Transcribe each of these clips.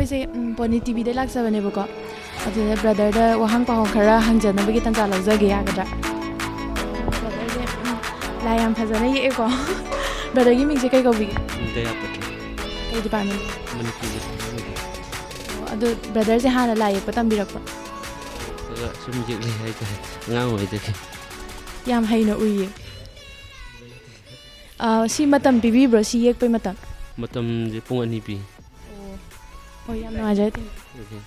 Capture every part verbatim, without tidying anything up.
ꯁꯦ, ꯎꯝ, pony ꯇꯤꯚꯤꯗꯩ ꯂꯥꯛꯆꯕꯅꯦꯕꯀꯣ꯫ ꯑꯗꯨꯗ ꯕ꯭ꯔꯗꯔꯗ ꯋꯥꯍꯪ ꯄꯥꯎꯍꯪ ꯈꯔ ꯍꯪꯖꯅꯕꯒꯤ ꯇꯥꯟꯖꯥ ꯂꯧꯖꯒꯦ, ꯌꯥꯒꯗ꯭ꯔꯥ? ꯕ꯭ꯔꯗꯔꯁꯦ, ꯎꯝ, ꯂꯥꯏ ꯌꯥꯝ ꯐꯖꯅ ꯌꯦꯛꯑꯦꯀꯣ꯫ ꯕ꯭ꯔꯗꯔꯒꯤ ꯃꯤꯡꯁꯦ ꯀꯩ ꯀꯧꯕꯤꯒꯦ? ꯗꯌꯥꯄꯇꯤ꯫ ꯀꯩ ꯗꯤꯄꯥꯔꯠꯃꯦꯟ? ꯃꯅꯤꯄꯨꯔꯤ ꯗꯤꯄꯥꯔꯠꯃꯦꯟ꯫ ꯑꯣ, ꯑꯗꯨ ꯕ꯭ꯔꯗꯔꯁꯦ ꯍꯥꯟꯅ ꯂꯥꯏ ꯌꯦꯛꯄ ꯇꯝꯕꯤꯔꯛꯄ꯭ꯔꯣ? ꯈꯔ ꯁꯨꯝ ꯌꯦꯛꯂꯤ ꯍꯥꯏꯇꯥꯔꯦ, ꯑꯉꯥꯡ ꯑꯣꯏꯔꯤꯉꯩꯗꯒꯤ꯫ ꯌꯥꯝ ꯍꯩꯅ ꯎꯏꯌꯦ꯫ ꯑꯥ, ꯁꯤ ꯃꯇꯝ ꯄꯤꯕꯤꯕ꯭ꯔꯣ, ꯁꯤ ꯌꯦꯛꯄꯩ ꯃꯇꯝ? ꯃꯇꯝꯁꯦ ꯄꯨꯡ ꯑꯅꯤ ꯄꯤ꯫ ꯑꯣ꯫ ꯍꯣꯏ, ꯌꯥꯝ ꯅꯨꯡꯉꯥꯏꯖꯔꯦ꯫ ꯊꯦꯡ-, ꯊꯦꯡ-,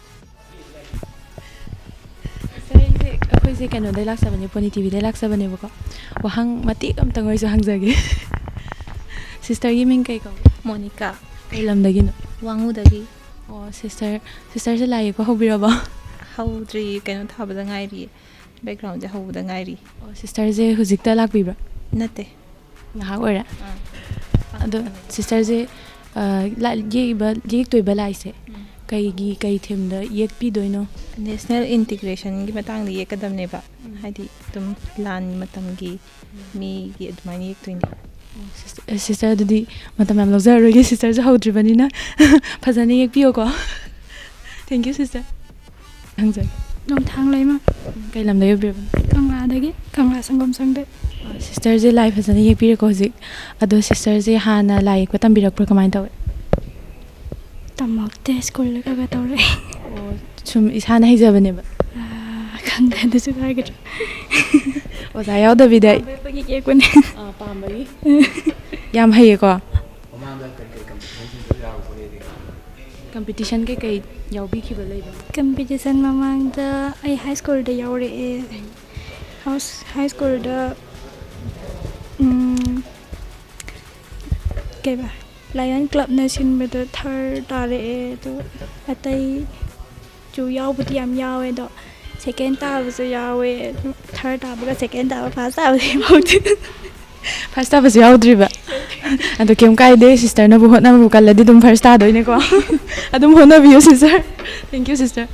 ꯁꯤꯁꯇꯔ, ꯑꯩꯁꯦ, ꯑꯩꯈꯣꯏꯁꯦ ꯀꯩꯅꯣꯗꯩ ꯂꯥꯛꯆꯕꯅꯦ, ꯄꯣꯅꯤ ꯇꯤꯚꯤꯗꯩ ꯂꯥꯛꯆꯕꯅꯦꯕꯀꯣ꯫ ꯋꯥꯍꯪ ꯃꯇꯦꯛ ꯑꯝꯇꯪ ꯑꯣꯏꯁꯨ ꯍꯪꯖꯒꯦ꯫ ꯁꯤꯁꯇꯔꯒꯤ ꯃꯤꯡ ꯀꯩ ꯀꯧꯏ? ꯃꯣꯅꯤꯀꯥ꯫ ꯀꯩ ꯂꯝꯗꯒꯤꯅꯣ? ꯋꯥꯉꯨꯗꯒꯤ꯫ ꯑꯣ, ꯁꯤꯁꯇꯔ, ꯁꯤꯁꯇꯔꯁꯦ ꯂꯥꯏ ꯌꯦꯛꯄ ꯍꯧꯕꯤꯔꯕꯣ? ꯍꯧꯗ꯭ꯔꯤ, ꯀꯩꯅꯣ ꯊꯥꯕꯗ ꯉꯥꯏꯔꯤꯌꯦ, ꯕꯦꯛꯒ꯭ꯔꯥꯎꯟꯁꯦ ꯍꯧꯕꯗ ꯉꯥꯏꯔꯤ꯫ ꯑꯣ, ꯁꯤꯁꯇꯔꯁꯦ ꯍꯧꯖꯤꯛꯇ ꯂꯥꯛꯄꯤꯕ꯭ꯔꯥ? ꯅꯠꯇꯦ꯫ ꯉꯥꯏꯍꯥꯛ ꯑꯣꯏꯔꯦ? ꯑꯥ꯫ ꯑꯗꯣ ꯁꯤꯁꯇꯔꯁꯦ, ꯑ, ꯂꯥ-, ꯌꯦꯛꯏꯕ, ꯌꯦꯛꯇꯣꯏꯕ ꯂꯥꯏꯁꯦ ꯎꯝ꯫ ꯀꯩꯒꯤ, ꯀꯩ ꯊꯤꯝꯗ ꯌꯦꯛꯄꯤꯗꯣꯏꯅꯣ? ꯅꯦꯁꯅꯦꯜ ꯏꯟꯇꯤꯒ꯭ꯔꯦꯁꯟꯒꯤ ꯃꯇꯥꯡꯗ ꯌꯦꯛꯀꯗꯕꯅꯦꯕ꯫ ꯎꯝ꯫ ꯍꯥꯏꯗꯤ ꯑꯗꯨꯝ ꯂꯥꯟꯒꯤ ꯃꯇꯝꯒꯤ ꯎꯝ꯫ ꯃꯤꯒꯤ ꯑꯗꯨꯃꯥꯏꯅ ꯌꯦꯛꯇꯣꯏꯅꯦ꯫ ꯑꯣ, ꯁꯤꯁꯇꯔ, ꯁꯤꯁꯇꯔ, ꯑꯗꯨꯗꯤ ꯃꯇꯝ ꯌꯥꯝ ꯂꯧꯖꯔꯔꯣꯏꯒꯦ, ꯁꯤꯁꯇꯔꯁꯨ ꯍꯧꯗ꯭ꯔꯤꯕꯅꯤꯅ꯫ ꯐꯖꯅ ꯌꯦꯛꯄꯤꯌꯣꯀꯣ꯫ Thank you, sister. ꯍꯪꯖꯒꯦ꯫ ꯅꯣꯡꯊꯥꯡ ꯂꯩꯃ꯫ ꯀꯩ ꯂꯝꯗꯒꯤ ꯑꯣꯏꯕꯤꯔꯕꯅꯣ? ꯀꯪꯂꯥꯗꯒꯤ, ꯀꯪꯂꯥ ꯁꯪꯒꯣꯝ ꯁꯪꯗꯩ꯫ ꯑ, ꯁꯤꯁꯇꯔꯁꯦ ꯂꯥꯏ ꯐꯖꯅ ꯌꯦꯛꯄꯤꯔꯦꯀꯣ ꯍꯧꯖꯤꯛ꯫ ꯑꯗꯣ ꯁꯤꯁꯇꯔꯁꯦ ꯍꯥꯟꯅ ꯂꯥꯏ ꯌꯦꯛꯄ ꯇꯝꯕꯤꯔꯛꯄ꯭ꯔꯥ, ꯀꯃꯥꯏꯅ ꯇꯧꯋꯤ? ꯇꯝꯃꯛꯇꯦ, ꯁ꯭ꯀꯨꯜꯗ ꯈꯔ ꯈꯔ ꯇꯧꯔꯛꯑꯦ꯫ ꯑꯣ, ꯁꯨꯝ ꯏꯁꯥꯅ ꯍꯩꯖꯕꯅꯦꯕ? ꯑ, ꯈꯪꯗꯦ, ꯑꯗꯨꯁꯨ ꯍꯥꯏꯒꯗ꯭ꯔꯥ? ꯑꯣꯖꯥ ꯌꯥꯎꯗꯕꯤꯗ? ꯄꯥꯝꯕꯒꯤ ꯌꯦꯛꯄꯅꯦ꯫ ꯑ, ꯄꯥꯝꯕꯒꯤ? ꯌꯥꯝ ꯍꯩꯌꯦꯀꯣ? ꯃꯃꯥꯡꯗ ꯀꯔꯤ ꯀꯔꯤ ꯀꯝꯄꯤꯇꯤꯁꯟꯁꯤꯡꯗ ꯌꯥꯎꯔꯨꯕ ꯂꯩꯔꯤꯒꯦ? ꯀꯝꯄꯤꯇꯤꯁꯟ ꯀꯩꯀꯩ ꯌꯥꯎꯕꯤꯈꯤꯕ ꯂꯩꯕ? ꯀꯝꯄꯤꯇꯤꯁꯟ ꯃꯃꯥꯡꯗ ꯑꯩ ꯍꯥꯏ ꯁ꯭ꯀꯨꯜꯗ ꯌꯥꯎꯔꯛꯑꯦ꯫ ꯍꯥꯎꯁ-, ꯍꯥꯏ ꯁ꯭ꯀꯨꯜꯗ, ꯎꯝ, ꯀꯩꯕ, ꯂꯥꯏꯌꯟ ꯀ꯭ꯂꯕꯅ ꯁꯤꯟꯕꯗ ꯊꯥꯔꯠ ꯇꯥꯔꯛꯑꯦ꯫ ꯑꯗꯣ ꯑꯇꯩꯁꯨ ꯌꯥꯎꯕꯗꯤ ꯌꯥꯝ ꯌꯥꯎꯋꯦ, ꯑꯗꯣ ꯁꯦꯀꯦꯟ ꯇꯥꯕꯁꯨ ꯌꯥꯎꯋꯦ꯫ ꯑꯗꯨ ꯊꯥꯔꯠ ꯇꯥꯕꯒ ꯁꯦꯀꯦꯟ ꯇꯥꯕ, ꯐꯥꯔꯁ ꯇꯥꯕꯗꯤ ꯌꯥꯎꯗꯦ꯫ ꯐꯥꯔꯁ ꯇꯥꯕꯁꯨ ꯌꯥꯎꯗ꯭ꯔꯤꯕ? ꯑꯗꯣ ꯀꯩꯝ ꯀꯥꯏꯗꯦ, ꯁꯤꯁꯇꯔꯅꯕꯨ ꯍꯣꯠꯅꯕꯕꯨ ꯀꯜꯂꯗꯤ ꯑꯗꯨꯝ ꯐꯥꯔꯁ ꯇꯥꯗꯣꯏꯅꯦꯀꯣ꯫ ꯑꯗꯨꯝ ꯍꯣꯠꯅꯕꯤꯌꯨ, ꯁꯤꯁꯇꯔ꯫ Thank you, sister.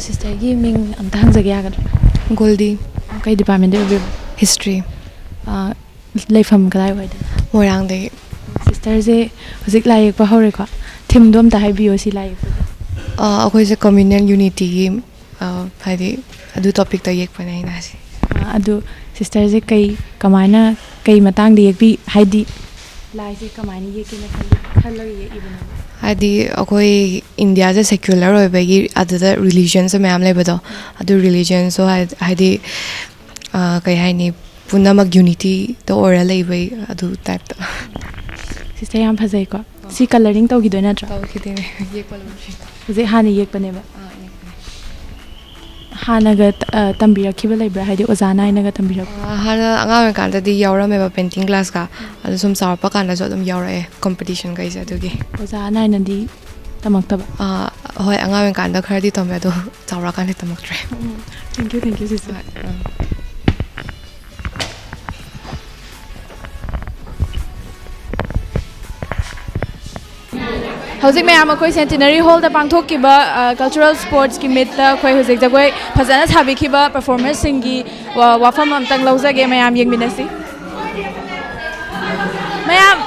ꯁꯤꯁꯇꯔꯒꯤ ꯃꯤꯡ ꯑꯝꯇ ꯍꯪꯖꯒꯦ ꯌꯥꯒꯗ꯭ꯔꯥ? ꯒꯣꯜꯗꯤ꯫ ꯀꯩ ꯗꯤꯄꯥꯔꯠꯃꯦꯟꯗ ꯑꯣꯏꯕꯤꯕ? ꯍꯤꯁꯇ꯭ꯔꯤ꯫ ꯑꯥ, ꯂꯩꯐꯝ ꯀꯗꯥꯏꯋꯥꯏꯗ? ꯃꯣꯏꯔꯥꯡꯗꯒꯤ꯫ ꯁꯤꯁꯇꯔꯁꯦ ꯍꯧꯖꯤꯛ ꯂꯥꯏ ꯌꯦꯛꯄ ꯍꯧꯔꯦꯀꯣ? ꯊꯤꯝꯗꯣ ꯑꯝꯇ ꯍꯥꯏꯕꯤꯌꯣ ꯁꯤ ꯂꯥꯏ ꯌꯦꯛꯄꯒꯤ꯫ ꯑꯥ, ꯑꯩꯈꯣꯏꯁꯦ ꯀꯝꯃ꯭ꯌꯨꯅꯦꯜ ꯌꯨꯅꯤꯇꯤꯒꯤ, ꯑꯥ, ꯍꯥꯏꯗꯤ ꯑꯗꯨ ꯇꯣꯄꯤꯛꯇ ꯌꯦꯛꯄꯅꯦ ꯑꯩꯅ ꯍꯥꯏꯁꯦ꯫ ꯑꯥ, ꯑꯗꯨ ꯁꯤꯁꯇꯔꯁꯦ ꯀꯩ, ꯀꯃꯥꯏꯅ, ꯀꯩ ꯃꯇꯥꯡꯗ ꯌꯦꯛꯄꯤ, ꯍꯥꯏꯗꯤ ꯂꯥꯏꯁꯦ ꯀꯃꯥꯏꯅ ꯌꯦꯛꯀꯦꯅ ꯈꯜꯂꯤ, ꯈꯜꯂꯒ ꯌꯦꯛꯏꯕꯅꯣ? ꯍꯥꯏꯗꯤ ꯑꯩꯈꯣꯏ ꯏꯟꯗꯤꯌꯥꯁꯦ ꯁꯦꯀ꯭ꯌꯨꯂꯔ ꯑꯣꯏꯕꯒꯤ ꯑꯗꯨꯗ ꯔꯤꯂꯤꯖꯟꯁꯨ ꯃꯌꯥꯝ ꯂꯩꯕꯗꯣ, ꯑꯗꯨ ꯔꯤꯂꯤꯖꯟꯁꯨ ꯍꯥꯏ-, ꯍꯥꯏꯗꯤ, ꯑꯥ, ꯀꯩ ꯍꯥꯏꯅꯤ, ꯄꯨꯝꯅꯃꯛ ꯌꯨꯅꯤꯇꯤꯗ ꯑꯣꯏꯔ ꯂꯩꯕꯩ ꯑꯗꯨ ꯇꯥꯏꯞꯇ꯫ ꯁꯤꯁꯇꯔ ꯌꯥꯝ ꯐꯖꯩꯀꯣ꯫ ꯁꯤ ꯀꯂꯔꯤꯡ ꯇꯧꯈꯤꯗꯣꯏ ꯅꯠꯇ꯭ꯔꯣ? ꯇꯧꯈꯤꯗꯣꯏꯅꯦ, ꯌꯦꯛꯄ ꯂꯣꯏꯗ꯭ꯔꯤ꯫ ꯍꯧꯖꯤꯛ ꯍꯥꯟꯅ ꯌꯦꯛꯄꯅꯦꯕ꯫ ꯑꯥ, ꯌꯦꯛꯄꯅꯦ꯫ ꯍꯥꯟꯅꯒ ꯇ-, ꯑ, ꯇꯝꯕꯤꯔꯛꯈꯤꯕ ꯂꯩꯕ꯭ꯔꯥ? ꯍꯥꯏꯗꯤ ꯑꯣꯖꯥ ꯅꯥꯏꯅꯒ ꯇꯝꯕꯤꯔꯛꯄ? ꯑꯥ, ꯍꯥꯟꯅ ꯑꯉꯥꯡ ꯑꯣꯏꯔꯤꯀꯥꯟꯗꯗꯤ ꯌꯥꯎꯔꯝꯃꯦꯕ ꯄꯦꯟꯇꯤꯡ ꯀ꯭ꯂꯥꯁꯀ꯫ ꯑꯗꯣ ꯁꯨꯝ ꯆꯥꯎꯔꯛꯄ ꯀꯥꯟꯗꯁꯨ ꯑꯗꯨꯝ ꯌꯥꯎꯔꯛꯑꯦ ꯀꯝꯄꯤꯇꯤꯁꯟꯈꯩꯁꯦ ꯑꯗꯨꯒꯤ꯫ ꯑꯣꯖꯥ ꯅꯥꯏꯅꯗꯤ ꯇꯝꯃꯛꯇꯕ? ꯑꯥ, ꯍꯣꯏ, ꯑꯉꯥꯡ ꯑꯣꯏꯔꯤꯀꯥꯟꯗ ꯈꯔꯗꯤ ꯇꯝꯃꯦ, ꯑꯗꯣ ꯆꯥꯎꯔꯛꯑꯀꯥꯟꯗ ꯇꯝꯃꯛꯇ꯭ꯔꯦ꯫ ꯎꯝ, thank you, thank you, sister꯫ ꯍꯣꯏ, ꯑꯥ꯫ ꯍꯧꯖꯤꯛ ꯃꯌꯥꯝ ꯑꯩꯈꯣꯏ ꯁꯦꯟꯇꯤꯅꯔꯤ ꯍꯣꯜꯗ ꯄꯥꯡꯊꯣꯛꯈꯤꯕ, ꯑ, ꯀꯜꯆꯔꯦꯜ ꯁ꯭ꯄꯣꯔꯠꯁꯀꯤ ꯃꯤꯠꯇ ꯑꯩꯈꯣꯏ ꯍꯧꯖꯤꯛ ꯖꯒꯣꯏ ꯐꯖꯅ ꯁꯥꯕꯤꯈꯤꯕ ꯄꯔꯐꯣꯔꯃꯔꯁꯤꯡꯒꯤ ꯋꯥ-, ꯋꯥꯐꯝ ꯑꯝꯇꯪ ꯂꯧꯖꯒꯦ, ꯃꯌꯥꯝ ꯌꯦꯡꯃꯤꯟꯅꯁꯤ꯫ ꯃꯌꯥꯝ,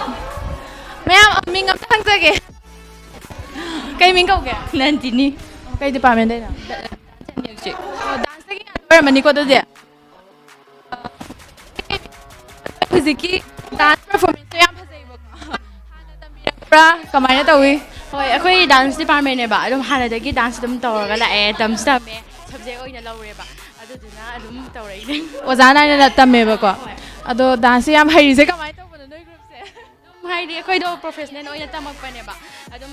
ꯃꯌꯥꯝ ꯃꯤꯡ ꯑꯝꯇ ꯍꯪꯖꯒꯦ꯫ ꯀꯩ ꯃꯤꯡ ꯀꯧꯒꯦ? ꯅꯟꯗꯤꯅꯤ꯫ ꯀꯩ ꯗꯤꯄꯥꯔꯠꯃꯦꯟꯗꯩꯅꯣ? ꯗꯥꯟꯁꯇꯒꯤ ꯉꯥꯛꯇ ꯑꯣꯏꯔꯝꯃꯅꯤꯀꯣ ꯑꯗꯨꯗꯤ? ꯍꯧꯖꯤꯛꯀꯤ ꯗꯥꯟꯁ ꯄꯔꯐꯣꯔꯃꯦꯟꯁꯇꯣ ꯌꯥꯝ ꯐꯖꯩꯕꯀꯣ꯫ ꯍꯥꯟꯅ ꯇꯝꯕꯤꯔꯛꯄ꯭ꯔꯥ? ꯀꯃꯥꯏꯅ ꯇꯧꯏ? ꯍꯣꯏ, ꯑꯩꯈꯣꯏ ꯗꯥꯟꯁ ꯗꯤꯄꯥꯔꯠꯃꯦꯟꯅꯦꯕ, ꯑꯗꯨꯝ ꯍꯥꯟꯅꯗꯒꯤ ꯗꯥꯟꯁ ꯑꯗꯨꯝ ꯇꯧꯔꯒ ꯂꯥꯛꯑꯦ, ꯇꯝꯁꯨ ꯇꯝꯃꯦ, ꯁꯕꯖꯦꯛ ꯑꯣꯏꯅ ꯂꯧꯔꯦꯕ, ꯑꯗꯨꯗꯨꯅ ꯑꯗꯨꯝ ꯇꯧꯔꯛꯏꯅꯦ꯫ ꯑꯣꯖꯥ ꯅꯥꯏꯅ ꯇꯝꯃꯦꯕꯀꯣ꯫ ꯍꯣꯏ꯫ ꯑꯗꯣ ꯗꯥꯟꯁꯁꯦ ꯌꯥꯝ ꯍꯩꯔꯤꯁꯦ ꯀꯃꯥꯏꯅ ꯇꯧꯕꯅꯣ ꯅꯣꯏ ꯒ꯭ꯔꯨꯞꯁꯦ? ꯑꯗꯨꯝ ꯍꯥꯏꯗꯤ ꯑꯩꯈꯣꯏꯗꯣ ꯄ꯭ꯔꯣꯐꯦꯁꯅꯦꯜ ꯑꯣꯏꯅ ꯇꯝꯃꯛꯄꯅꯦꯕ, ꯑꯗꯨꯝ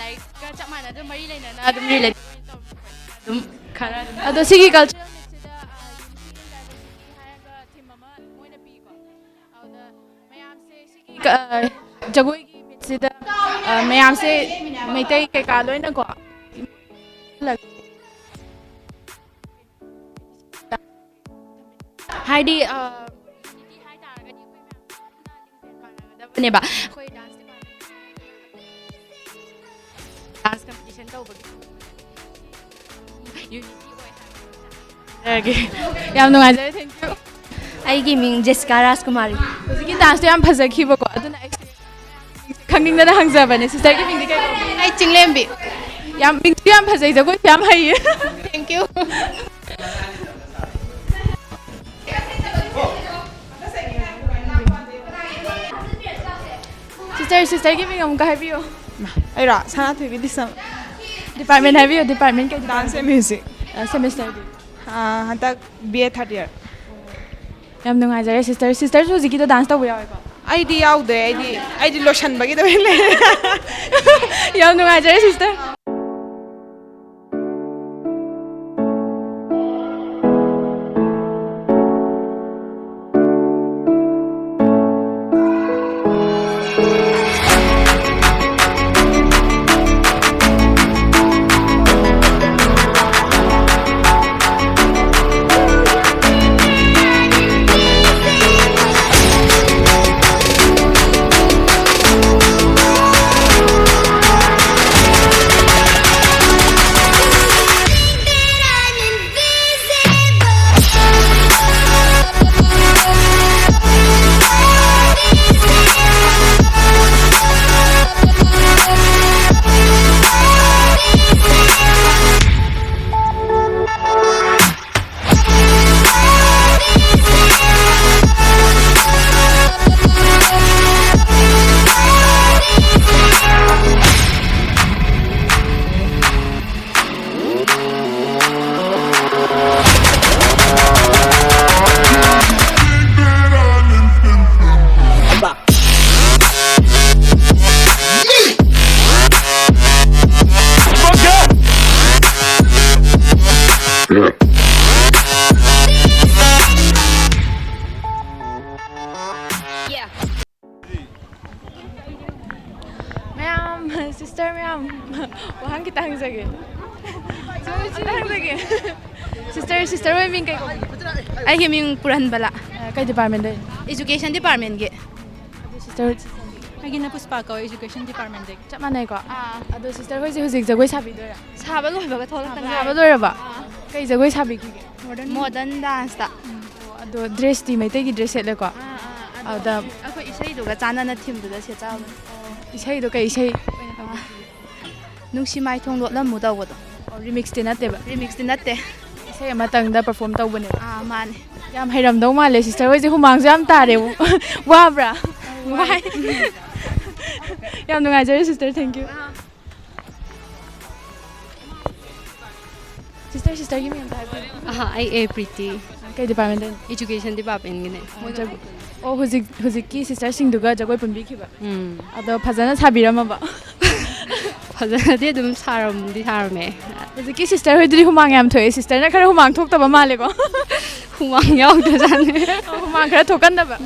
ꯂꯥꯏꯔꯤꯛꯀ ꯆꯞ ꯃꯥꯟꯅ ꯑꯗꯨꯝ ꯃꯔꯤ ꯂꯩꯅꯅ ꯑꯗꯨꯝ ꯔꯤꯂꯦꯇꯦꯠ ꯑꯣꯏꯅ ꯇꯧꯔꯛꯄꯅꯦ꯫ ꯑꯗꯨꯝ ꯈꯔ ꯑꯗꯣ ꯁꯤꯒꯤ ꯀꯜꯆꯔꯦꯜ ꯃꯤꯠꯁꯤꯗ, ꯑ, ꯌꯨꯅꯤꯇꯤ ꯏꯟ ꯗꯥꯏꯚꯔꯁꯤꯇꯤ ꯍꯥꯏꯔꯒ ꯊꯤꯝ ꯑꯃ ꯃꯣꯏꯅ ꯄꯤꯀꯣ꯫ ꯑꯗꯨꯗ ꯃꯌꯥꯝꯁꯦ ꯁꯤꯒꯤ ꯀ-, ꯑ, ꯖꯒꯣꯏꯒꯤ ꯃꯤꯠꯁꯤꯗ, ꯑ, ꯃꯌꯥꯝꯁꯦ ꯃꯩꯇꯩ ꯀꯩꯀꯥ ꯂꯣꯏꯅꯀꯣ꯫ ꯍꯥꯏꯗꯤ, ꯑ, ꯌꯨꯅꯤꯇꯤ ꯍꯥꯏ ꯇꯥꯔꯒꯗꯤ ꯑꯩꯈꯣꯏ ꯃꯌꯥꯝ ꯄꯨꯟꯅ ꯂꯤꯡꯖꯦꯜ ꯃꯥꯟꯅꯒꯗꯕꯅꯦꯕ꯫ ꯑꯩꯈꯣꯏ ꯗꯥꯟꯁ ꯗꯤꯄꯥꯔꯠꯃꯦꯟ ꯗꯥꯟꯁ ꯀꯝꯄꯤꯇꯤꯁꯟ ꯇꯧꯕꯒꯤ ꯌꯨꯅꯤꯇꯤ ꯑꯣꯏ ꯍꯥꯏꯕ ꯌꯥꯝ ꯅꯨꯡꯉꯥꯏꯖꯔꯦ꯫ Thank you꯫ ꯑꯩꯒꯤ ꯃꯤꯡ ꯖꯦꯁꯤꯀꯥ ꯔꯥꯖꯀꯨꯃꯥꯔꯤ꯫ ꯍꯧꯖꯤꯛꯀꯤ dance ꯇꯣ ꯌꯥꯝ ꯐꯖꯈꯤꯕꯀꯣ, ꯑꯗꯨꯅ experience ꯈꯪꯅꯤꯡꯗꯅ ꯍꯪꯖꯕꯅꯦ꯫ Sister ꯒꯤ ꯃꯤꯡꯗꯤ ꯀꯩ ꯀꯧꯒꯦ? ꯑꯩ ꯆꯤꯡꯂꯦꯝꯕꯤ꯫ ꯌꯥꯝ, ꯃꯤꯡꯁꯨ ꯌꯥꯝ ꯐꯖꯩ, ꯖꯒꯣꯏꯁꯨ ꯌꯥꯝ ꯍꯩꯌꯦ꯫ Thank you꯫ Sister, sister ꯒꯤ ꯃꯤꯡ ꯑꯃꯨꯛꯀ ꯍꯥꯏꯕꯤꯌꯨ꯫ ꯑꯩꯔꯣ? ꯁꯅꯥꯊꯣꯏꯕꯤ ꯂꯤꯁꯝ꯫ Department ꯍꯥꯏꯕꯤꯌꯨ, department ꯀꯩ department? Dance and music꯫ ꯑ, semester ꯗꯤ? ꯑ, ꯍꯟꯗꯛ B A third year꯫ ꯌꯥꯝ ꯅꯨꯡꯉꯥꯏꯖꯔꯦ sister꯫ Sister ꯁꯨ ꯍꯧꯖꯤꯛꯀꯤꯗꯣ dance ꯇꯧꯕ ꯌꯥꯎꯋꯦꯀꯣ? ꯑꯩꯗꯤ ꯌꯥꯎꯗꯦ, ꯑꯩꯗꯤ, ꯑꯩꯗꯤ ꯂꯣꯏꯁꯟꯕꯒꯤꯗ ꯑꯣꯏꯅ ꯂꯩꯔꯦ꯫ ꯌꯥꯝ ꯅꯨꯡꯉꯥꯏꯖꯔꯦ sister꯫ ꯃꯌꯥꯝ, sister ꯃꯌꯥꯝ, ꯋꯥꯍꯪ ꯈꯤꯇ ꯍꯪꯖꯒꯦ꯫ ꯈꯤꯇ ꯍꯪꯖꯒꯦ꯫ Sister, sister ꯍꯣꯏ ꯃꯤꯡ ꯀꯩ ꯀꯧꯕꯤꯒꯦ? ꯑꯩꯒꯤ ꯃꯤꯡ ꯄꯨꯔꯟꯕꯂꯥ꯫ ꯑ, ꯀꯩ department ꯗꯩꯅꯣ? Education department ꯒꯤ꯫ ꯑꯗꯨ sister, sister ꯗꯤ? ꯑꯩꯒꯤꯅ ꯄꯨꯁꯄꯥ ꯀꯧꯋꯦ, ꯏꯖꯨꯀꯦꯁꯟ ꯗꯤꯄꯥꯔꯠꯃꯦꯟꯗꯒꯤ꯫ ꯆꯞ ꯃꯥꯟꯅꯩꯀꯣ? ꯑꯥ꯫ ꯑꯗꯣ ꯁꯤꯁꯇꯔ ꯍꯣꯏꯁꯦ ꯍꯧꯖꯤꯛ ꯖꯒꯣꯏ ꯁꯥꯕꯤꯗꯣꯏꯔꯥ? ꯁꯥꯕ ꯂꯣꯏꯕꯒ ꯊꯣꯛꯂꯛꯇ ꯁꯥꯕ ꯉꯥꯏꯔꯤ꯫ ꯂꯣꯏꯔꯕ? ꯑꯥ꯫ ꯀꯩ ꯖꯒꯣꯏ ꯁꯥꯕꯤꯈꯤꯒꯦ? ꯃꯣꯗꯔꯟ ꯗꯥꯟꯁꯇ꯫ ꯑꯣ, ꯑꯗꯣ ꯗ꯭ꯔꯦꯁꯇꯤ ꯃꯩꯇꯩꯒꯤ ꯗ꯭ꯔꯦꯁ ꯁꯦꯠꯂꯦꯀꯣ? ꯑꯥ, ꯑꯥ, ꯑꯗꯣ ꯑꯗ ꯑꯩꯈꯣꯏ ꯏꯁꯩꯗꯨꯒ ꯆꯥꯟꯅꯅ ꯊꯤꯝꯗꯨꯗ ꯁꯦꯠꯆꯕꯅꯦ꯫ ꯏꯁꯩꯗꯣ ꯀꯩ ꯏꯁꯩ ꯑꯣꯏꯅ ꯇꯧꯕꯤꯈꯤꯒꯦ? ꯅꯨꯡꯁꯤ ꯃꯥꯏꯊꯣꯡ ꯂꯣꯠꯂꯝꯃꯨ ꯇꯧꯕꯗꯣ꯫ ꯑꯣ, ꯔꯤꯃꯤꯛꯁꯇꯤ ꯅꯠꯇꯦꯕ? ꯔꯤꯃꯤꯛꯁꯇꯤ ꯅꯠꯇꯦ꯫ ꯏꯁꯩ ꯑꯃꯇꯪꯗ ꯄꯔꯐꯣꯔꯝ ꯇꯧꯕꯅꯦꯕ? ꯑꯥ, ꯃꯥꯅꯦ꯫ ꯌꯥꯝ ꯍꯩꯔꯝꯗꯧ ꯃꯥꯜꯂꯦ ꯁꯤꯁꯇꯔ ꯍꯣꯏꯁꯦ, ꯍꯨꯃꯥꯡꯁꯨ ꯌꯥꯝ ꯇꯥꯔꯦ꯫ ꯋꯥꯕ꯭ꯔꯥ? ꯋꯥꯏ꯫ ꯌꯥꯝ ꯅꯨꯡꯉꯥꯏꯖꯔꯦ ꯁꯤꯁꯇꯔ, ꯊꯦꯡꯀ꯭ꯌꯨ꯫ ꯁꯤꯁꯇꯔ, ꯁꯤꯁꯇꯔꯒꯤ ꯃꯤꯡ ꯑꯝꯇ ꯍꯥꯏꯕꯤꯌꯨ꯫ ꯑꯍꯥ, ꯑꯩ ꯑꯦ ꯄ꯭ꯔꯤꯇꯤ꯫ ꯀꯩ ꯗꯤꯄꯥꯔꯠꯃꯦꯟꯗꯩꯅꯣ? ꯏꯖꯨꯀꯦꯁꯟ ꯗꯤꯄꯥꯔꯠꯃꯦꯟꯒꯤꯅꯦ꯫ ꯑꯣ, ꯖꯒ-, ꯑꯣ, ꯍꯧꯖꯤꯛ, ꯍꯧꯖꯤꯛꯀꯤ ꯁꯤꯁꯇꯔꯁꯤꯡꯗꯨꯒ ꯖꯒꯣꯏ ꯄꯨꯟꯕꯤꯈꯤꯕ? ꯎꯝ꯫ ꯑꯗꯣ ꯐꯖꯅ ꯁꯥꯕꯤꯔꯝꯃꯕ? ꯐꯖꯅꯗꯤ ꯑꯗꯨꯝ ꯁꯥꯔꯝꯗꯤ ꯁꯥꯔꯝꯃꯦ꯫ ꯍꯧꯖꯤꯛꯀꯤ ꯁꯤꯁꯇꯔ ꯍꯣꯏꯗꯨꯗꯤ ꯍꯨꯃꯥꯡ ꯌꯥꯝ ꯊꯣꯛꯑꯦ꯫ ꯁꯤꯁꯇꯔꯅ ꯈꯔ ꯍꯨꯃꯥꯡ ꯊꯣꯛꯇꯕ ꯃꯥꯜꯂꯦꯀꯣ? ꯍꯨꯃꯥꯡ ꯌꯥꯎꯗ꯭ꯔꯖꯥꯠꯅꯦ꯫ ꯑꯣ, ꯍꯨꯃꯥꯡ ꯈꯔ ꯊꯣꯛꯀꯟꯗꯕ꯫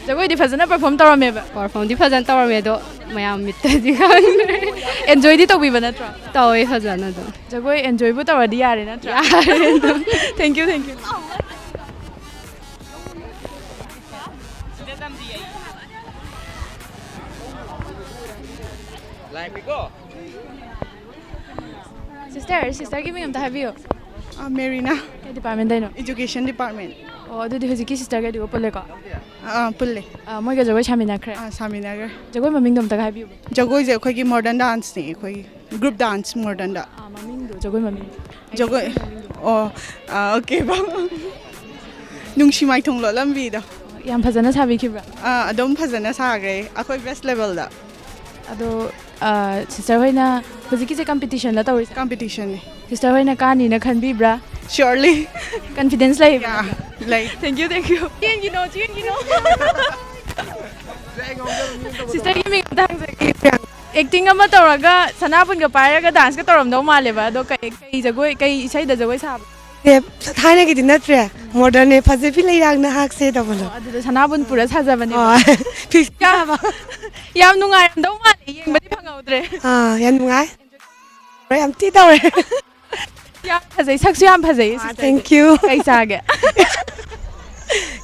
ꯖꯒꯣꯏꯗꯤ ꯐꯖꯅ ꯄꯔꯐꯣꯔꯝ ꯇꯧꯔꯝꯃꯦꯕ? ꯄꯔꯐꯣꯔꯝꯗꯤ ꯐꯖꯅ ꯇꯧꯔꯝꯃꯦ, ꯑꯗꯣ ꯃꯌꯥꯝ ꯃꯤꯠꯇꯗꯤ ꯈꯪꯗ꯭ꯔꯦ꯫ ꯑꯦꯟꯖꯣꯏꯗꯤ ꯇꯧꯕꯤꯕ ꯅꯠꯇ꯭ꯔꯣ? ꯇꯧꯋꯦ ꯐꯖꯅ ꯑꯗꯨꯝ꯫ ꯖꯒꯣꯏ ꯑꯦꯟꯖꯣꯏꯕꯨ ꯇꯧꯔꯗꯤ ꯌꯥꯔꯦ ꯅꯠꯇ꯭ꯔꯥ? ꯌꯥꯔꯦ ꯑꯗꯨꯝ꯫ Thank you, thank you. Sister, ꯁꯤꯁꯇꯔꯒꯤ ꯃꯤꯡ ꯑꯝꯇ ꯍꯥꯏꯕꯤꯌꯨ꯫ ꯑꯥ, ꯃꯦꯔꯤꯅꯥ꯫ ꯀꯩ ꯗꯤꯄꯥꯔꯠꯃꯦꯟꯗꯩꯅꯣ? Education department. ꯑꯣ, ꯑꯗꯨꯗꯤ ꯍꯧꯖꯤꯛꯀꯤ ꯁꯤꯁꯇꯔꯒꯩꯗꯨꯒ ꯄꯨꯜꯂꯦꯀꯣ? ꯑꯥ, ꯄꯨꯜꯂꯦ꯫ ꯑꯥ, ꯃꯣꯏꯒ ꯖꯒꯣꯏ ꯁꯥꯃꯤꯟꯅꯈ꯭ꯔꯦ? ꯑꯥ, ꯁꯥꯃꯤꯟꯅꯈ꯭ꯔꯦ꯫ ꯖꯒꯣꯏ ꯃꯃꯤꯡꯗꯣ ꯑꯝꯇꯒ ꯍꯥꯏꯕꯤꯌꯨ꯫ ꯖꯒꯣꯏꯁꯦ ꯑꯩꯈꯣꯏꯒꯤ ꯃꯣꯗꯔꯟ ꯗꯥꯟꯁꯅꯦ, ꯑꯩꯈꯣꯏꯒꯤ ꯒ꯭ꯔꯨꯞ ꯗꯥꯟꯁ ꯃꯣꯗꯔꯟꯗ꯫ ꯑꯥ, ꯃꯃꯤꯡꯗꯣ, ꯖꯒꯣꯏ ꯃꯃꯤꯡꯗꯣ꯫ ꯖꯒꯣꯏ, ꯑꯣ, ꯑꯥ, ꯑꯣꯀꯦ, ꯕꯥ-, ꯅꯨꯡꯁꯤ ꯃꯥꯏꯊꯣꯡ ꯂꯣꯠꯂꯝꯕꯤꯗꯣ꯫ ꯌꯥꯝ ꯐꯖꯅ ꯁꯥꯕꯤꯈꯤꯕ꯭ꯔꯥ? ꯑꯥ, ꯑꯗꯨꯝ ꯐꯖꯅ ꯁꯥꯈ꯭ꯔꯦ ꯑꯩꯈꯣꯏ ꯕꯦꯁ ꯂꯦꯕꯦꯜꯗ꯫ ꯑꯗꯣ, ꯑꯥ, ꯁꯤꯁꯇꯔ ꯍꯣꯏꯅ ꯍꯧꯖꯤꯛꯀꯤꯁꯦ ꯀꯝꯄꯤꯇꯤꯁꯟꯂ ꯇꯧꯔꯤꯁꯦ? ꯀꯝꯄꯤꯇꯤꯁꯟꯅꯦ꯫ ꯁꯤꯁꯇꯔ ꯍꯣꯏꯅ ꯀꯥꯅꯤꯅ ꯈꯟꯕꯤꯕ꯭ꯔꯥ? Surely꯫ ꯀꯟꯐꯤꯗꯦꯟꯁ ꯂꯩꯕ꯭ꯔꯥ? ꯌꯥ, ꯂꯩ꯫ Thank you, thank you. ꯆꯦꯟꯈꯤꯅꯣ, ꯆꯦꯟꯈꯤꯅꯣ꯫ ꯁꯤꯁꯇꯔꯒꯤ ꯃꯤꯡ ꯑꯝꯇ ꯍꯪꯖꯒꯦ꯫ ꯑꯦꯛꯇꯤꯡ ꯑꯃ ꯇꯧꯔꯒ ꯁꯅꯥꯕꯨꯟꯒ ꯄꯥꯏꯔꯒ ꯗꯥꯟꯁꯀ ꯇꯧꯔꯝꯗꯧ ꯃꯥꯜꯂꯦꯕ꯫ ꯑꯗꯣ ꯀꯩ, ꯀꯩ ꯖꯒꯣꯏ, ꯀꯩ ꯏꯁꯩꯗ ꯖꯒꯣꯏ ꯁꯥꯕ? ꯑꯦ, ꯊꯥꯏꯅꯒꯤꯗꯤ ꯅꯠꯇ꯭ꯔꯦ, ꯃꯣꯗꯔꯟꯅꯦ, "ꯐꯖꯕꯤ ꯂꯩꯔꯥꯡ ꯅꯍꯥꯛꯁꯦ" ꯇꯧꯕꯗꯣ꯫ ꯑꯣ, ꯑꯗꯨꯗ ꯁꯅꯥꯕꯨꯟ ꯄꯨꯔ ꯁꯥꯖꯕꯅꯦꯕ꯫ ꯍꯣꯏ꯫ ꯐꯤꯁ ꯌꯥꯝ, ꯀꯥꯕ꯫ ꯌꯥꯝ ꯅꯨꯡꯉꯥꯏꯔꯝꯗꯧ ꯃꯥꯜꯂꯦ, ꯌꯦꯡꯕꯗꯤ ꯐꯪꯍꯧꯗ꯭ꯔꯦ꯫ ꯑꯥ, ꯌꯥꯝ ꯅꯨꯡꯉꯥꯏ꯫ ꯌꯥꯝ ꯊꯤ ꯇꯧꯔꯦ꯫ ꯌꯥꯝ ꯐꯖꯩ, ꯁꯛꯁꯨ ꯌꯥꯝ ꯐꯖꯩ, ꯑꯥ, sister ꯁꯦ꯫ Thank you꯫ ꯀꯩ ꯆꯥꯒꯦ?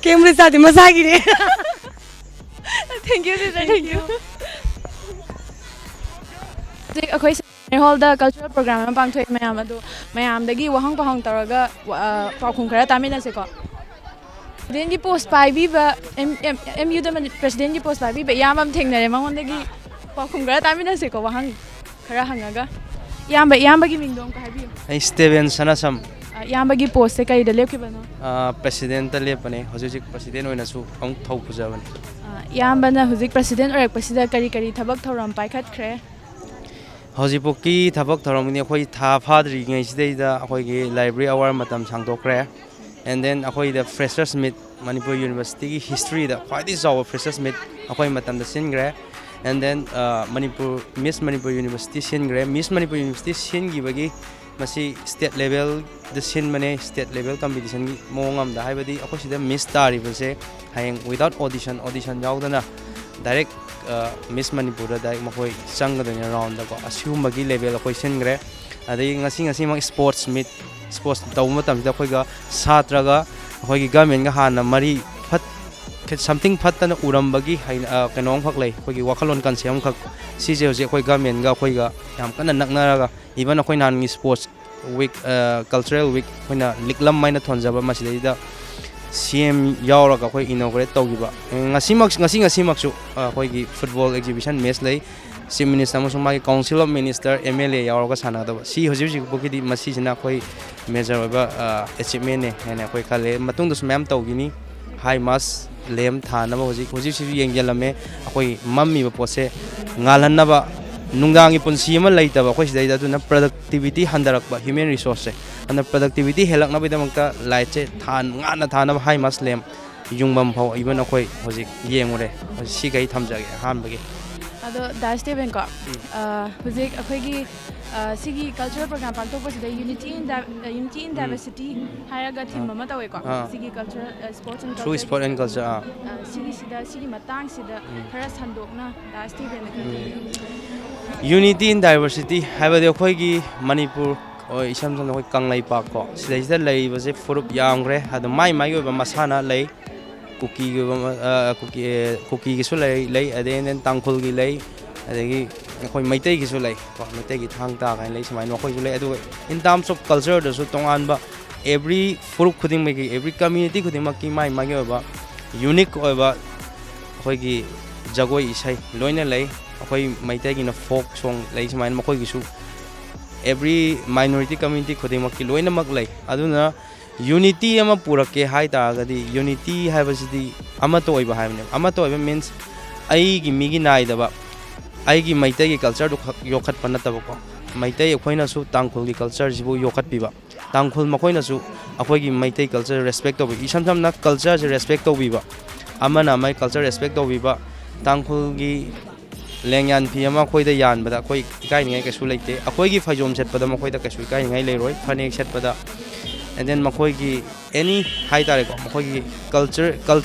ꯀꯦꯝꯕꯨꯗꯤ ꯆꯥꯗꯦ, ꯃꯁꯥꯒꯤꯅꯦ꯫ Thank you, sister. Thank you. ꯍꯧꯖꯤꯛ ꯑꯩꯈꯣꯏ ꯁꯦꯃꯤꯅꯥꯔ ꯍꯣꯜꯗ ꯀꯜꯆꯔꯦꯜ ꯄ꯭ꯔꯣꯒ꯭ꯔꯥꯝ ꯑꯃ ꯄꯥꯡꯊꯣꯛꯑꯦ꯫ ꯃꯌꯥꯝ ꯑꯗꯨ, ꯃꯌꯥꯝꯗꯒꯤ ꯋꯥꯍꯪ ꯄꯥꯎꯍꯪ ꯇꯧꯔꯒ, ꯑ, ꯄꯥꯎꯈꯨꯝ ꯈꯔ ꯇꯥꯃꯤꯟꯅꯁꯦꯀꯣ꯫ ꯄ꯭ꯔꯁꯤꯗꯦꯟꯒꯤ ꯄꯣꯁ ꯄꯥꯏꯕꯤꯕ, ꯑꯦꯝ, ꯑꯦꯝ, ꯑꯦꯝ ꯌꯨꯗ ꯃꯅꯤ-, ꯄ꯭ꯔꯁꯤꯗꯦꯟꯒꯤ ꯄꯣꯁ ꯄꯥꯏꯕꯤꯕ ꯏꯌꯥꯝꯕ ꯑꯃ ꯊꯦꯡꯅꯔꯦ꯫ ꯃꯉꯣꯟꯗꯒꯤ ꯄꯥꯎꯈꯨꯝ ꯈꯔ ꯇꯥꯃꯤꯟꯅꯁꯦꯀꯣ, ꯋꯥꯍꯪ ꯈꯔ ꯍꯪꯉꯒ꯫ ꯏꯌꯥꯝꯕ, ꯏꯌꯥꯝꯕꯒꯤ ꯃꯤꯡꯗꯣ ꯑꯃꯨꯛꯀ ꯍꯥꯏꯕꯤꯌꯨ꯫ ꯑꯩ ꯁ꯭ꯇꯦꯕꯦꯟ ꯁꯅꯥꯁꯝ꯫ ꯑ, ꯏꯌꯥꯝꯕꯒꯤ ꯄꯣꯁꯁꯦ ꯀꯔꯤꯗ ꯂꯦꯞꯈꯤꯕꯅꯣ? ꯑ, ꯄ꯭ꯔꯁꯤꯗꯦꯟꯇ ꯂꯦꯞꯄꯅꯦ꯫ ꯍꯧꯖꯤꯛ ꯍꯧꯖꯤꯛ ꯄ꯭ꯔꯁꯤꯗꯦꯟ ꯑꯣꯏꯅꯁꯨ ꯑꯃꯨꯛ ꯊꯧ ꯄꯨꯖꯕꯅꯦ꯫ ꯑ, ꯏꯌꯥꯝꯕꯅ ꯍꯧꯖꯤꯛ ꯄ꯭ꯔꯁꯤꯗꯦꯟ ꯑꯣꯏꯔꯛꯄꯁꯤꯗ ꯀꯔꯤ ꯀꯔꯤ ꯊꯕꯛ ꯊꯧꯔꯝ ꯄꯥꯏꯈꯠꯈ꯭ꯔꯦ? ꯍꯧꯖꯤꯛꯐꯥꯎꯀꯤ ꯊꯕꯛ ꯊꯧꯔꯝꯒꯤꯗꯤ ꯑꯩꯈꯣꯏ ꯊꯥ ꯐꯥꯗ꯭ꯔꯤꯉꯩꯁꯤꯗꯩꯗ ꯑꯩꯈꯣꯏꯒꯤ library hour ꯃꯇꯝ ꯁꯥꯡꯗꯣꯛꯈ꯭ꯔꯦ꯫ And then ꯑꯩꯈꯣꯏꯗ freshers meet, ꯃꯅꯤꯄꯨꯔ ꯌꯨꯅꯤꯚꯔꯁꯤꯇꯤꯒꯤ historyꯗ ꯈ꯭ꯋꯥꯏꯗꯒꯤ ꯆꯥꯎꯕ freshers meet ꯑꯩꯈꯣꯏ ꯃꯇꯝꯗ ꯁꯤꯟꯈ꯭ꯔꯦ꯫ And then, ꯑ, ꯃꯅꯤꯄꯨꯔ, Miss ꯃꯅꯤꯄꯨꯔ ꯌꯨꯅꯤꯚꯔꯁꯤꯇꯤ ꯁꯤꯟꯈ꯭ꯔꯦ꯫ Miss ꯃꯅꯤꯄꯨꯔ ꯌꯨꯅꯤꯚꯔꯁꯤꯇꯤ ꯁꯤꯟꯈꯤꯕꯒꯤ ꯃꯁꯤ state levelꯗ ꯁꯤꯟꯕꯅꯦ, state level competitionꯒꯤ ꯃꯑꯣꯡ ꯑꯃꯗ, ꯍꯥꯏꯕꯗꯤ ꯑꯩꯈꯣꯏ ꯁꯤꯗ miss ꯇꯥꯔꯤꯕꯁꯦ ꯍꯌꯦꯡ without audition, audition ꯌꯥꯎꯗꯅ direct, ꯑ, Miss ꯃꯅꯤꯄꯨꯔꯗ direct ꯃꯈꯣꯏ ꯆꯪꯒꯗꯣꯏꯅꯦ roundꯗꯀꯣ꯫ ꯑꯁꯤꯒꯨꯝꯕꯒꯤ level ꯑꯩꯈꯣꯏ ꯁꯤꯟꯈ꯭ꯔꯦ꯫ ꯑꯗꯒꯤ ꯉꯁꯤ, ꯉꯁꯤꯃꯛ sports meet, sports ꯇꯧꯕ ꯃꯇꯝꯁꯤꯗ ꯑꯩꯈꯣꯏꯒ ꯁꯥꯇ꯭ꯔꯒ ꯑꯩꯈꯣꯏꯒꯤ governmentꯒ ꯍꯥꯟꯅ ꯃꯔꯤ ꯐꯠ-, something ꯐꯠꯇꯅ ꯎꯔꯝꯕꯒꯤ ꯍꯩꯅ-, ꯑ, ꯀꯩꯅꯣ ꯑꯃꯈꯛ ꯂꯩ, ꯑꯩꯈꯣꯏꯒꯤ ꯋꯥꯈꯜꯂꯣꯟ concept ꯑꯃꯈꯛ꯫ ꯁꯤꯁꯦ ꯍꯧꯖꯤꯛ ꯑꯩꯈꯣꯏ governmentꯒ ꯑꯩꯈꯣꯏꯒ ꯌꯥꯝ ꯀꯟꯅ ꯅꯛꯅꯔꯒ, even ꯑꯩꯈꯣꯏ ꯅꯍꯥꯟꯒꯤ sports week, ꯑ, cultural week ꯑꯩꯈꯣꯏꯅ ꯂꯤꯛꯂꯝ ꯍꯥꯏꯅ ꯊꯣꯟꯖꯕ, ꯃꯁꯤꯗꯩꯗ C M ꯌꯥꯎꯔꯒ ꯑꯩꯈꯣꯏ inaugurate ꯇꯧꯈꯤꯕ꯫ ꯉꯁꯤꯃꯛ, ꯉꯁꯤ, ꯉꯁꯤꯃꯛꯁꯨ, ꯑ, ꯑꯩꯈꯣꯏꯒꯤ football exhibition match ꯂꯩ꯫ Chief Minister ꯑꯃꯁꯨꯡ ꯃꯥꯒꯤ Council of Minister, M L A ꯌꯥꯎꯔꯒ ꯁꯥꯟꯅꯒꯗꯕ꯫ ꯁꯤ ꯍꯧꯖꯤꯛ ꯍꯧꯖꯤꯛ ꯐꯥꯎꯒꯤꯗꯤ ꯃꯁꯤꯁꯤꯅ ꯑꯩꯈꯣꯏ major ꯑꯣꯏꯕ, ꯑ, achievementꯅꯦ ꯍꯥꯏꯅ ꯑꯩꯈꯣꯏ ꯈꯜꯂꯦ꯫ ꯃꯇꯨꯡꯗꯁꯨ ꯃꯌꯥꯝ ꯇꯧꯈꯤꯅꯤ꯫ High mast lamp ꯊꯥꯅꯕ ꯍꯧꯖꯤꯛ, ꯍꯧꯖꯤꯛꯁꯤꯁꯨ ꯌꯦꯡꯁꯤꯜꯂꯝꯃꯦ꯫ ꯑꯩꯈꯣꯏ ꯃꯝꯃꯤꯕ ꯄꯣꯠꯁꯦ ꯉꯥꯜꯍꯟꯅꯕ, ꯅꯨꯡꯗꯥꯡꯒꯤ ꯄꯨꯟꯁꯤ ꯑꯃ ꯂꯩꯇꯕ ꯑꯩꯈꯣꯏ ꯁꯤꯗꯩꯗ, ꯑꯗꯨꯅ productivity ꯍꯟꯊꯔꯛꯄ, human resourceꯁꯦ꯫ ꯑꯗꯨꯅ productivity ꯍꯦꯜꯂꯛꯅꯕꯒꯤꯗꯃꯛꯇ lightꯁꯦ ꯊꯥꯟ-, ꯉꯥꯟꯅ ꯊꯥꯅꯕ high mast lamp ꯌꯨꯡꯐꯝ ꯐꯥꯎ even ꯑꯩꯈꯣꯏ ꯍꯧꯖꯤꯛ ꯌꯦꯡꯉꯨꯔꯦ꯫ ꯁꯤꯈꯩ ꯊꯝꯖꯒꯦ ꯑꯍꯥꯟꯕꯒꯤ꯫ ꯑꯗꯣ ꯗꯥ ꯁ꯭ꯇꯦꯕꯦꯟ ꯀꯣ, ꯑ, ꯍꯧꯖꯤꯛ ꯑꯩꯈꯣꯏꯒꯤ, ꯑ, ꯁꯤꯒꯤ cultural program ꯄꯥꯡꯊꯣꯛꯄꯁꯤꯗ unity in di-, unity in diversity ꯍꯥꯏꯔꯒ theme ꯑꯃ ꯇꯧꯋꯦꯀꯣ꯫ ꯑꯥ꯫ ꯁꯤꯒꯤ cultural, ꯑ, sports and through culture sport and culture, ꯑꯥ꯫ ꯑ, ꯁꯤꯒꯤꯁꯤꯗ, ꯁꯤꯒꯤ ꯃꯇꯥꯡꯁꯤꯗ ꯈꯔ ꯁꯟꯗꯣꯛꯅ ꯗꯥ ꯁ꯭ꯇꯦꯕꯦꯟꯅ ꯈꯔ ꯊꯝꯕꯤꯌꯨ꯫ Unity in diversity ꯍꯥꯏꯕꯗꯤ ꯑꯩꯈꯣꯏꯒꯤ ꯃꯅꯤꯄꯨꯔ, ꯑꯣꯏ, ꯏꯁꯝ ꯁꯝꯅ ꯑꯩꯈꯣꯏ ꯀꯪꯂꯩꯄꯥꯛꯀꯣ, ꯁꯤꯗꯩꯁꯤꯗ ꯂꯩꯔꯤꯕꯁꯦ ꯐꯨꯔꯨꯞ ꯌꯥꯝꯈ꯭ꯔꯦ꯫ ꯑꯗꯣ ꯃꯥꯏ ꯃꯥꯏꯒꯤ ꯑꯣꯏꯕ ꯃꯁꯥꯟꯅ ꯂꯩ꯫ ꯀꯨꯀꯤꯒꯤ ꯑꯣꯏꯕ ꯑꯃ, ꯑ, ꯀꯨꯀꯤ, ꯑꯦ, ꯀꯨꯀꯤꯒꯤꯁꯨ ꯂꯩ, ꯂꯩ, ꯑꯗꯩ then ꯇꯥꯡꯈꯨꯜꯒꯤ ꯂꯩ, ꯑꯗꯒꯤ ꯑꯩꯈꯣꯏ ꯃꯩꯇꯩꯒꯤꯁꯨ ꯂꯩ ꯀꯣ, ꯃꯩꯇꯩꯒꯤ ꯊꯥꯡ ꯇꯥ ꯀꯥꯏꯅ ꯂꯩ, ꯁꯨꯃꯥꯏꯅ ꯃꯈꯣꯏꯁꯨ ꯂꯩ꯫ ꯑꯗꯨꯒ in terms of cultureꯗꯁꯨ ꯇꯣꯉꯥꯟꯕ, every ꯐꯨꯔꯨꯞ ꯈꯨꯗꯤꯡꯃꯛꯀꯤ, every community ꯈꯨꯗꯤꯡꯃꯛꯀꯤ ꯃꯥꯒꯤ ꯃꯥꯒꯤ ꯑꯣꯏꯕ unique ꯑꯣꯏꯕ ꯑꯩꯈꯣꯏꯒꯤ ꯖꯒꯣꯏ ꯏꯁꯩ ꯂꯣꯏꯅ ꯂꯩ꯫ ꯑꯩꯈꯣꯏ ꯃꯩꯇꯩꯒꯤꯅ folk song ꯂꯩ, ꯁꯨꯃꯥꯏꯅ ꯃꯈꯣꯏꯒꯤꯁꯨ every minority community ꯈꯨꯗꯤꯡꯃꯛꯀꯤ ꯂꯣꯏꯅꯃꯛ ꯂꯩ꯫ ꯑꯗꯨꯅ unity ꯑꯃ ꯄꯨꯔꯛꯀꯦ ꯍꯥꯏ ꯇꯥꯔꯒꯗꯤ, unity ꯍꯥꯏꯕꯁꯤꯗꯤ ꯑꯃꯠꯇ ꯑꯣꯏꯕ ꯍꯥꯏꯕꯅꯦꯕ꯫ ꯑꯃꯠꯇ ꯑꯣꯏꯕ means ꯑꯩꯒꯤ ꯃꯤꯒꯤ ꯅꯥꯏꯗꯕ, ꯑꯩꯒꯤ ꯃꯩꯇꯩꯒꯤ cultureꯗꯨ ꯈꯛ ꯌꯣꯛꯈꯠꯄ ꯅꯠꯇꯕꯀꯣ, ꯃꯩꯇꯩ ꯑꯩꯈꯣꯏꯅꯁꯨ ꯇꯥꯡꯈꯨꯜꯒꯤ cultureꯁꯤꯕꯨ ꯌꯣꯛꯈꯠꯄꯤꯕ, ꯇꯥꯡꯈꯨꯜ ꯃꯈꯣꯏꯅꯁꯨ ꯑꯩꯈꯣꯏꯒꯤ ꯃꯩꯇꯩ culture respect ꯇꯧꯕꯤꯕ, ꯏꯁꯝ ꯁꯝꯅ cultureꯁꯦ respect ꯇꯧꯕꯤꯕ, ꯑꯃꯅ ꯑꯃꯒꯤ culture respect ꯇꯧꯕꯤꯕ, ꯇꯥꯡꯈꯨꯜꯒꯤ ꯂꯦꯡꯌꯥꯟ ꯐꯤ ꯑꯃ ꯑꯩꯈꯣꯏꯗ ꯌꯥꯟꯕꯗ ꯑꯩꯈꯣꯏ ꯏꯀꯥꯏꯅꯤꯡꯉꯥꯏ ꯀꯩꯁꯨ ꯂꯩꯇꯦ꯫ ꯑꯩꯈꯣꯏꯒꯤ ꯐꯩꯖꯣꯝ ꯁꯦꯠꯄꯗ ꯃꯈꯣꯏꯗ ꯀꯩꯁꯨ ꯏꯀꯥꯏꯅꯤꯡꯉꯥꯏ ꯂꯩꯔꯣꯏ꯫ ꯐꯅꯦꯛ ꯁꯦꯠꯄꯗ, and then ꯃꯈꯣꯏꯒꯤ any ꯍꯥꯏ ꯇꯥꯔꯦꯀꯣ, ꯃꯈꯣꯏꯒꯤ culture,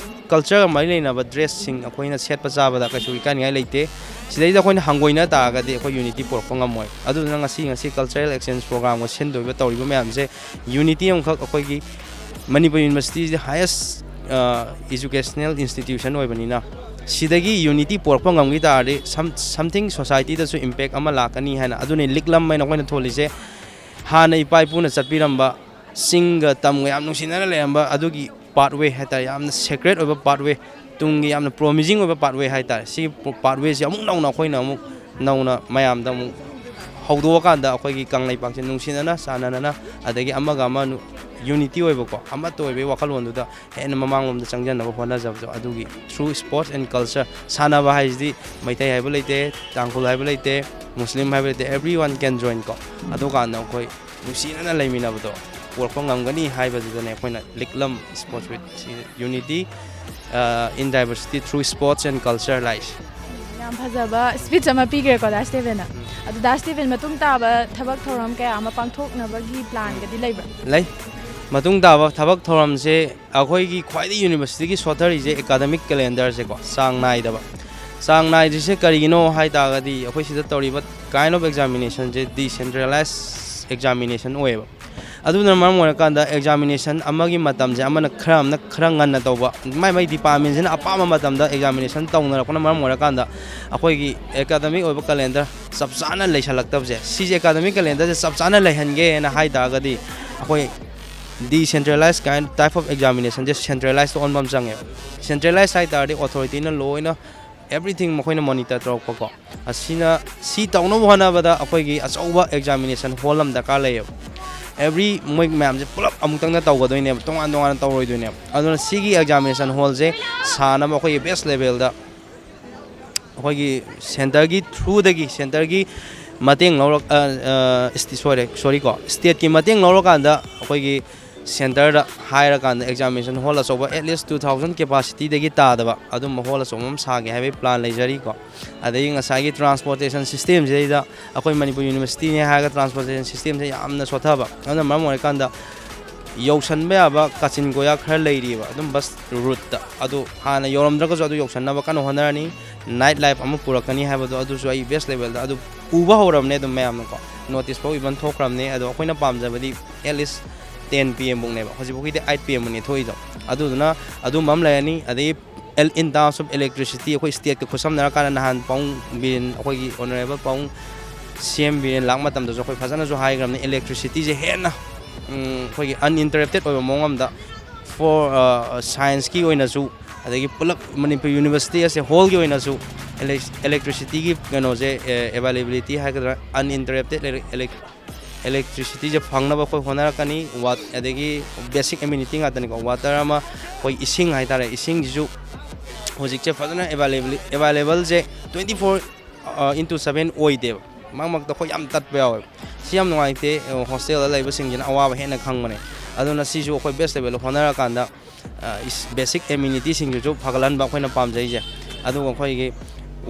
cultureꯒ ꯃꯔꯤ ꯂꯩꯅꯕ dressꯁꯤꯡ ꯑꯩꯈꯣꯏꯅ ꯁꯦꯠꯄ ꯆꯥꯕꯗ ꯀꯩꯁꯨ ꯏꯀꯥꯏꯅꯤꯡꯉꯥꯏ ꯂꯩꯇꯦ꯫ ꯁꯤꯗꯩꯗ ꯑꯩꯈꯣꯏꯅ ꯍꯪꯒꯣꯏꯅ ꯇꯥꯔꯒꯗꯤ ꯑꯩꯈꯣꯏ unity ꯄꯨꯔꯛꯄ ꯉꯝꯃꯣꯏ꯫ ꯑꯗꯨꯗꯨꯅ ꯉꯁꯤ, ꯉꯁꯤ cultural exchange programꯒ ꯁꯤꯟꯗꯣꯏꯕ ꯇꯧꯔꯤꯕ ꯃꯌꯥꯝꯁꯦ unity ꯑꯃꯈꯛ ꯑꯩꯈꯣꯏꯒꯤ ꯃꯅꯤꯄꯨꯔ Universityꯁꯤꯗꯤ highest educational institution ꯑꯣꯏꯕꯅꯤꯅ, ꯁꯤꯗꯒꯤ unity ꯄꯨꯔꯛꯄ ꯉꯝꯈꯤ ꯇꯥꯔꯗꯤ some, something societyꯗꯁꯨ impact ꯑꯃ ꯂꯥꯛꯀꯅꯤ ꯍꯥꯏꯅ꯫ ꯑꯗꯨꯅꯤ ꯂꯤꯛꯂꯝ ꯍꯥꯏꯅ ꯑꯩꯈꯣꯏꯅ ꯊꯣꯜꯂꯤꯁꯦ꯫ ꯍꯥꯟꯅ ꯏꯄꯥ ꯏꯄꯨꯅ ꯆꯠꯄꯤꯔꯝꯕ ꯆꯤꯡꯒ ꯇꯝꯒ ꯌꯥꯝ ꯅꯨꯡꯁꯤꯅꯅ ꯂꯩꯔꯝꯕ ꯑꯗꯨꯒꯤ pathway ꯍꯥꯏ ꯇꯥꯔꯦ, ꯌꯥꯝꯅ sacred ꯑꯣꯏꯕ pathway, ꯇꯨꯡꯒꯤ ꯌꯥꯝꯅ promising ꯑꯣꯏꯕ pathway ꯍꯥꯏ ꯇꯥꯔꯦ꯫ ꯁꯤ pathwayꯁꯤ ꯑꯃꯨꯛ ꯅꯧꯅ ꯑꯩꯈꯣꯏꯅ ꯑꯃꯨꯛ ꯅꯧꯅ ꯃꯌꯥꯝꯗ ꯑꯃꯨꯛ ꯍꯧꯗꯣꯛꯑꯀꯥꯟꯗ ꯑꯩꯈꯣꯏꯒꯤ ꯀꯪꯂꯩꯄꯥꯛꯁꯦ ꯅꯨꯡꯁꯤꯅꯅ ꯆꯥꯟꯅꯅꯅ, ꯑꯗꯒꯤ ꯑꯃꯒ ꯑꯃ ꯅꯨ-, unity ꯑꯣꯏꯕꯀꯣ, ꯑꯃꯠꯇ ꯑꯣꯏꯕꯒꯤ ꯋꯥꯈꯜꯂꯣꯟꯗꯨꯗ ꯍꯦꯟꯅ ꯃꯃꯥꯡꯂꯣꯝꯗ ꯆꯪꯖꯅꯕ ꯍꯣꯠꯅꯖꯕꯗꯣ꯫ ꯑꯗꯨꯒꯤ through sports and culture, ꯁꯥꯟꯅꯕ ꯍꯥꯏꯁꯤꯗꯤ ꯃꯩꯇꯩ ꯍꯥꯏꯕ ꯂꯩꯇꯦ, ꯇꯥꯡꯈꯨꯜ ꯍꯥꯏꯕ ꯂꯩꯇꯦ, ꯃꯨꯁꯂꯤꯝ ꯍꯥꯏꯕ ꯂꯩꯇꯦ, everyone can join ꯀꯣ꯫ ꯑꯗꯨꯀꯥꯟꯗ ꯑꯩꯈꯣꯏ ꯅꯨꯡꯁꯤꯅꯅ ꯂꯩꯃꯤꯟꯅꯕꯗꯣ ꯄꯨꯔꯛꯄ ꯉꯝꯒꯅꯤ ꯍꯥꯏꯕꯗꯨꯗꯅꯦ ꯑꯩꯈꯣꯏꯅ ꯂꯤꯛꯂꯝ Sports Week ꯁꯤ unity, in diversity through sports and culture ꯂꯥꯛꯏꯁꯦ꯫ ꯌꯥꯝ ꯐꯖꯕ speech ꯑꯃ ꯄꯤꯈ꯭ꯔꯦꯀꯣ ꯗꯥ ꯁ꯭ꯇꯦꯐꯦꯟꯅ꯫ ꯑꯗꯨ ꯗꯥ ꯁ꯭ꯇꯦꯐꯦꯟ, ꯃꯇꯨꯡ ꯇꯥꯕ ꯊꯕꯛ ꯊꯧꯔꯝ ꯀꯌꯥ ꯑꯃ ꯄꯥꯡꯊꯣꯛꯅꯕꯒꯤ planꯒꯗꯤ ꯂꯩꯕ꯭ꯔꯥ? ꯂꯩ꯫ ꯃꯇꯨꯡ ꯇꯥꯕ ꯊꯕꯛ ꯊꯧꯔꯝꯁꯦ ꯑꯩꯈꯣꯏꯒꯤ ꯈ꯭ꯋꯥꯏꯗꯒꯤ universityꯒꯤ ꯁꯣꯠꯊꯔꯤꯁꯦ academic calendarꯁꯦꯀꯣ, ꯆꯥꯡ ꯅꯥꯏꯗꯕ꯫ ꯆꯥꯡ ꯅꯥꯏꯗ꯭ꯔꯤꯁꯦ ꯀꯔꯤꯒꯤꯅꯣ ꯍꯥꯏ ꯇꯥꯔꯒꯗꯤ, ꯑꯩꯈꯣꯏ ꯁꯤꯗ ꯇꯧꯔꯤꯕ kind of examinationꯁꯦ decentralized examination ꯑꯣꯏꯌꯦꯕ꯫ ꯑꯗꯨꯅ ꯃꯔꯝ ꯑꯣꯏꯔꯀꯥꯟꯗ examination ꯑꯃꯒꯤ ꯃꯇꯝꯁꯦ ꯑꯃꯅ ꯈꯔ ꯑꯃꯅ ꯈꯔ ꯉꯟꯅ ꯇꯧꯕ, ꯃꯥꯏ ꯃꯥꯏ departmentꯁꯤꯅ ꯑꯄꯥꯝꯕ ꯃꯇꯝꯗ examination ꯇꯧꯅꯔꯛꯄꯅ ꯃꯔꯝ ꯑꯣꯏꯔꯀꯥꯟꯗ ꯑꯩꯈꯣꯏꯒꯤ academic ꯑꯣꯏꯕ calendar ꯆꯞ ꯆꯥꯅ ꯂꯩꯁꯜꯂꯛꯇꯕꯁꯦ, ꯁꯤꯁꯦ academic calendarꯁꯦ ꯆꯞ ꯆꯥꯅ ꯂꯩꯍꯟꯒꯦꯅ ꯍꯥꯏ ꯇꯥꯔꯒꯗꯤ ꯑꯩꯈꯣꯏ decentralized kind type of examinationꯁꯦ centralized ꯑꯣꯟꯕ ꯑꯃ ꯆꯪꯉꯦꯕ꯫ Centralized ꯍꯥꯏ ꯇꯥꯔꯗꯤ authorityꯅ ꯂꯣꯏꯅ everything ꯃꯈꯣꯏꯅ monitor ꯇꯧꯔꯛꯄꯀꯣ꯫ ꯑꯁꯤꯅ ꯁꯤ ꯇꯧꯅꯕ ꯍꯣꯠꯅꯕꯗ ꯑꯩꯈꯣꯏꯒꯤ ꯑꯆꯧꯕ examination hall ꯑꯃ ꯗꯔꯀꯥꯔ ꯂꯩꯌꯦꯕ꯫ Every ꯃꯣꯏ ꯃꯌꯥꯝꯁꯦ ꯄꯨꯂꯞ ꯑꯃꯨꯛꯇꯪꯗ ꯇꯧꯒꯗꯣꯏꯅꯦꯕ, ꯇꯣꯉꯥꯟ ꯇꯣꯉꯥꯟꯅ ꯇꯧꯔꯣꯏꯗꯣꯏꯅꯦꯕ꯫ ꯑꯗꯨꯅ ꯁꯤꯒꯤ examination hallꯁꯦ ꯁꯥꯅꯕ ꯑꯩꯈꯣꯏꯒꯤ best levelꯗ ꯑꯩꯈꯣꯏꯒꯤ centreꯒꯤ throughꯗꯒꯤ, centreꯒꯤ ꯃꯇꯦꯡ ꯂꯧꯔꯛ ꯑ, ꯑ, ꯁꯣꯏꯔꯦ, sorry ꯀꯣ, stateꯀꯤ ꯃꯇꯦꯡ ꯂꯧꯔꯀꯥꯟꯗ ꯑꯩꯈꯣꯏꯒꯤ centreꯗ ꯍꯥꯏꯔꯀꯥꯟꯗ examination hall ꯑꯆꯧꯕ at least two thousand capacityꯗꯒꯤ ꯇꯥꯗꯕ ꯑꯗꯨꯝꯕ hall ꯑꯆꯧꯕ ꯑꯃ ꯁꯥꯒꯦ ꯍꯥꯏꯕꯒꯤ plan ꯂꯩꯖꯔꯤꯀꯣ꯫ ꯑꯗꯒꯤ ꯉꯁꯥꯏꯒꯤ transportation systemꯁꯤꯗꯩꯗ ꯑꯩꯈꯣꯏ ꯃꯅꯤꯄꯨꯔ universityꯅꯦ ꯍꯥꯏꯔꯒ transportation systemꯁꯦ ꯌꯥꯝꯅ ꯁꯣꯠꯊꯕ, ꯑꯗꯨꯅ ꯃꯔꯝ ꯑꯣꯏꯔꯀꯥꯟꯗ ꯌꯧꯁꯟꯕ ꯌꯥꯕ ꯀꯥꯆꯤꯟ ꯀꯣꯌꯥ ꯈꯔ ꯂꯩꯔꯤꯕ ꯑꯗꯨꯝ bus routeꯇ, ꯑꯗꯨ ꯍꯥꯟꯅ ꯌꯧꯔꯝꯗ꯭ꯔꯒꯁꯨ ꯑꯗꯨ ꯌꯧꯁꯟꯅꯕ ꯀꯟꯅ ꯍꯣꯠꯅꯔꯅꯤ꯫ Night life ꯑꯃ ꯄꯨꯔꯛꯀꯅꯤ ꯍꯥꯏꯕꯗꯣ ꯑꯗꯨꯁꯨ ꯑꯩ best levelꯗ ꯑꯗꯨ ꯎꯕ ꯍꯧꯔꯕꯅꯦ ꯑꯗꯨꯝ ꯃꯌꯥꯝꯅꯀꯣ꯫ Notice ꯐꯥꯎ even ꯊꯣꯛꯈ꯭ꯔꯕꯅꯦ꯫ ꯑꯗꯣ ꯑꯩꯈꯣꯏꯅ ꯄꯥꯝꯖꯕꯗꯤ at least ten PM ꯐꯥꯎꯅꯦꯕ, ꯍꯧꯖꯤꯛꯐꯥꯎꯒꯤꯗꯤ eight PMꯅꯦ ꯊꯣꯛꯏꯗꯣ꯫ ꯑꯗꯨꯗꯨꯅ ꯑꯗꯨꯝꯕ ꯑꯃ ꯂꯩꯔꯅꯤ꯫ ꯑꯗꯒꯤ in terms of electricity ꯑꯩꯈꯣꯏ stateꯀ ꯈꯨꯠꯁꯝꯅꯔꯀꯥꯟꯗ ꯅꯍꯥꯟ ꯄꯥꯎꯡ ꯕꯤꯔꯦꯟ, ꯑꯩꯈꯣꯏꯒꯤ honourable ꯄꯥꯎꯡ CM ꯕꯤꯔꯦꯟ ꯂꯥꯛꯄ ꯃꯇꯝꯗꯁꯨ ꯑꯩꯈꯣꯏ ꯐꯖꯅꯁꯨ ꯍꯥꯏꯈ꯭ꯔꯕꯅꯤ, electricityꯁꯦ ꯍꯦꯟꯅ, ꯎꯝ, ꯑꯩꯈꯣꯏꯒꯤ uninterrupted ꯑꯣꯏꯕ ꯃꯑꯣꯡ ꯑꯃꯗ for, ꯑ, scienceꯀꯤ ꯑꯣꯏꯅꯁꯨ, ꯑꯗꯒꯤ ꯄꯨꯂꯞ ꯃꯅꯤꯄꯨꯔ university as a wholeꯒꯤ ꯑꯣꯏꯅꯁꯨ elec-, electricityꯒꯤ ꯀꯩꯅꯣꯁꯦ, ꯑꯦ, availability ꯍꯥꯏꯒꯗ꯭ꯔꯥ, uninterrupted elec-, elec-, electricityꯁꯦ ꯐꯪꯅꯕ ꯑꯩꯈꯣꯏ ꯍꯣꯠꯅꯔꯛꯀꯅꯤ꯫ Wat-, ꯑꯗꯒꯤ basic amenity ꯉꯥꯛꯇꯅꯤꯀꯣ, water ꯑꯃ, ꯑꯩꯈꯣꯏ ꯏꯁꯤꯡ ꯍꯥꯏꯇꯥꯔꯦ, ꯏꯁꯤꯡꯁꯤꯁꯨ ꯍꯧꯖꯤꯛꯁꯦ ꯐꯖꯅ available, availableꯁꯦ twenty four into seven ꯑꯣꯏꯗꯦꯕ꯫ ꯃꯔꯛ ꯃꯔꯛꯇ ꯑꯩꯈꯣꯏ ꯌꯥꯝ ꯇꯠꯄ ꯌꯥꯎꯋꯦꯕ꯫ ꯁꯤ ꯌꯥꯝ ꯅꯨꯡꯉꯥꯏꯇꯦ꯫ ꯑ, hostelꯗ ꯂꯩꯕꯁꯤꯡꯁꯤꯅ ꯑꯋꯥꯕ ꯍꯦꯟꯅ ꯈꯪꯕꯅꯦ꯫ ꯑꯗꯨꯅ ꯁꯤꯁꯨ ꯑꯩꯈꯣꯏ best levelꯗ ꯍꯣꯠꯅꯔꯀꯥꯟꯗ, ꯑ, ꯏꯁ-, basic amenityꯁꯤꯡꯁꯤꯁꯨ ꯐꯒꯠꯍꯟꯕ ꯑꯩꯈꯣꯏꯅ ꯄꯥꯝꯖꯩꯁꯦ꯫ ꯑꯗꯨꯒ ꯑꯩꯈꯣꯏꯒꯤ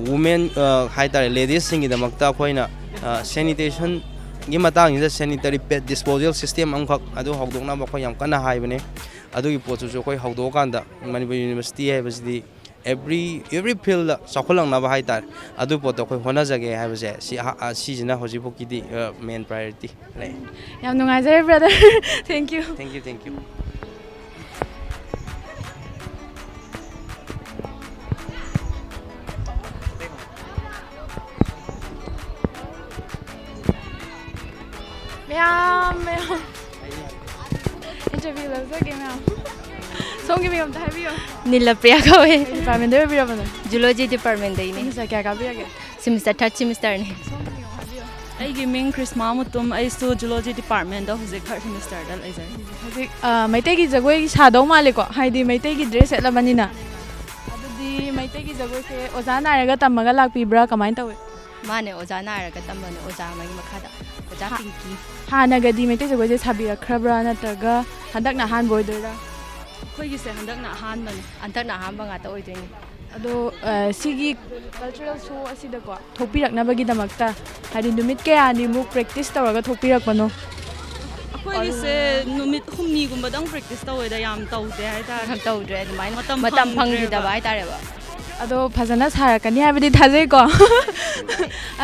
women, ꯑ, ꯍꯥꯏꯇꯥꯔꯦ, ladiesꯁꯤꯡꯒꯤꯗꯃꯛꯇ ꯑꯩꯈꯣꯏꯅ, ꯑ, sanitationꯒꯤ ꯃꯇꯥꯡꯁꯤꯗ sanitary pad disposal system ꯑꯃꯈꯛ ꯑꯗꯨ ꯍꯧꯗꯣꯛꯅꯕ ꯑꯩꯈꯣꯏ ꯌꯥꯝ ꯀꯟꯅ ꯍꯥꯏꯕꯅꯦ꯫ ꯑꯗꯨꯒꯤ ꯄꯣꯠꯇꯨꯁꯨ ꯑꯩꯈꯣꯏ ꯍꯧꯗꯣꯛꯑꯀꯥꯟꯗ ꯃꯅꯤꯄꯨꯔ university ꯍꯥꯏꯕꯁꯤꯗꯤ every every field ꯆꯥꯎꯈꯠꯂꯛꯅꯕ ꯍꯥꯏꯇꯥꯔꯦ, ꯑꯗꯨ ꯄꯣꯠꯇꯣ ꯑꯩꯈꯣꯏ ꯍꯣꯠꯅꯖꯒꯦ ꯍꯥꯏꯕꯁꯦ, ꯁꯤ ꯑꯍ-, ꯑ, ꯁꯤꯁꯤꯅ ꯍꯧꯖꯤꯛꯐꯥꯎꯒꯤꯗꯤ, ꯑ, main priority ꯂꯩ꯫ ꯌꯥꯝ ꯅꯨꯡꯉꯥꯏꯖꯔꯦ, brother꯫ Thank you꯫ Thank you, thank you꯫ ꯃꯌꯥꯝ, ꯃꯌꯥꯝ꯫ Interview ꯂꯧꯖꯒꯦ, ꯃꯌꯥꯝ꯫ ꯁꯣꯝꯒꯤ ꯃꯤꯡ ꯑꯝꯇ ꯍꯥꯏꯕꯤꯌꯣ꯫ ꯅꯤꯂꯄ꯭ꯔꯤꯌꯥ ꯀꯧꯋꯦ꯫ ꯀꯩ department ꯇꯩ ꯑꯣꯏꯕꯤꯔꯕꯅꯣ? Zoology department ꯇꯩꯅꯦ꯫ Semester ꯀꯌꯥ ꯀꯥꯕꯤꯔꯒꯦ? Semester third semester ꯅꯦ꯫ ꯁꯣꯝꯒꯤ ꯃꯤꯡ ꯑꯃꯨꯛ ꯍꯥꯏꯕꯤꯌꯣ꯫ ꯑꯩꯒꯤ ꯃꯤꯡ ꯀ꯭ꯔꯤꯁꯃꯥ ꯃꯨꯇꯨꯝ, ꯑꯩꯁꯨ Zoology department ꯇ ꯍꯧꯖꯤꯛ third semester ꯗ ꯂꯩꯖꯔꯤ꯫ ꯍꯧꯖꯤꯛ, ꯑ, ꯃꯩꯇꯩꯒꯤ ꯖꯒꯣꯏ ꯁꯥꯗꯧ ꯃꯥꯜꯂꯦꯀꯣ, ꯍꯥꯏꯗꯤ ꯃꯩꯇꯩꯒꯤ dress ꯁꯦꯠꯂꯕꯅꯤꯅ꯫ ꯑꯗꯨꯗꯤ ꯃꯩꯇꯩꯒꯤ ꯖꯒꯣꯏꯁꯦ ꯑꯣꯖꯥ ꯅꯥꯏꯔꯒ ꯇꯝꯃꯒ ꯂꯥꯛꯄꯤꯕ꯭ꯔꯥ, ꯀꯃꯥꯏꯅ ꯇꯧꯋꯤ? ꯃꯥꯅꯦ, ꯑꯣꯖꯥ ꯅꯥꯏꯔꯒ ꯇꯝꯕꯅꯦ, ꯑꯣꯖꯥ ꯑꯃꯒꯤ ꯃꯈꯥꯗ, ꯑꯣꯖꯥ ꯍꯥ-, ꯄꯤꯡꯀꯤ꯫ ꯍꯥꯟꯅꯒꯗꯤ ꯃꯩꯇꯩ ꯖꯒꯣꯏꯁꯦ ꯁꯥꯕꯤꯔꯛꯈ꯭ꯔꯕ꯭ꯔꯥ, ꯅꯠꯇ꯭ꯔꯒ ꯍꯟꯗꯛꯅ ꯑꯍꯥꯟꯕ ꯑꯣꯏꯗꯣꯏꯔꯥ? ꯑꯩꯈꯣꯏꯒꯤꯁꯦ ꯍꯟꯗꯛꯅ ꯑꯍꯥꯟꯕꯅꯦ꯫ ꯍꯟꯗꯛꯅ ꯑꯍꯥꯟꯕ ꯉꯥꯛꯇ ꯑꯣꯏꯗꯣꯏꯅꯦ꯫ ꯑꯗꯣ, ꯑ, ꯁꯤꯒꯤ cultural show ꯑꯁꯤꯗꯀꯣ ꯊꯣꯛꯄꯤꯔꯛꯅꯕꯒꯤꯗꯃꯛꯇ, ꯍꯥꯏꯗꯤ, ꯅꯨꯃꯤꯠ ꯀꯌꯥꯅꯤꯃꯨꯛ practice ꯇꯧꯔꯒ ꯊꯣꯛꯄꯤꯔꯛꯄꯅꯣ? ꯑꯩꯈꯣꯏꯒꯤꯁꯦ ꯅꯨꯃꯤꯠ ꯍꯨꯝꯅꯤꯒꯨꯝꯕꯗꯪ practice ꯇꯧꯋꯦꯗ, ꯌꯥꯝ ꯇꯧꯗꯦ ꯍꯥꯏꯇꯥꯔꯦ꯫ ꯇꯧꯗ꯭ꯔꯦ ꯑꯗꯨꯃꯥꯏꯅ꯫ ꯃꯇꯝ ꯃꯇꯝ ꯐꯪꯗ꯭ꯔꯦꯕ꯫ ꯐꯪꯈꯤꯗꯕ ꯍꯥꯏꯇꯥꯔꯦꯕ꯫ ꯑꯗꯣ ꯐꯖꯅ ꯁꯥꯔꯛꯀꯅꯤ ꯍꯥꯏꯕꯗꯤ ꯊꯥꯖꯩꯀꯣ꯫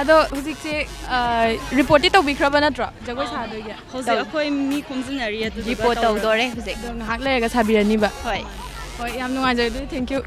ꯑꯗꯣ ꯍꯧꯖꯤꯛꯁꯦ, ꯑ, report ꯇꯤ ꯇꯧꯕꯤꯈ꯭ꯔꯕ ꯅꯠꯇ꯭ꯔꯣ, ꯖꯒꯣꯏ ꯁꯥꯗꯣꯏꯒꯤ? ꯍꯧꯖꯤꯛ ꯇꯧ-, ꯑꯩꯈꯣꯏ ꯃꯤ ꯈꯣꯝꯖꯤꯟꯅꯔꯤ, ꯑꯗꯨꯗꯨꯒ report ꯇꯧꯔꯒꯦ꯫ ꯇꯧꯗꯣꯔꯦ ꯍꯧꯖꯤꯛ꯫ ꯑꯗꯣ ꯉꯥꯏꯍꯥꯛ ꯂꯩꯔꯒ ꯁꯥꯕꯤꯔꯅꯤꯕ꯫ ꯍꯣꯏ꯫ ꯍꯣꯏ, ꯌꯥꯝ ꯅꯨꯡꯉꯥꯏꯖꯔꯦ ꯑꯗꯨꯗꯤ, thank you꯫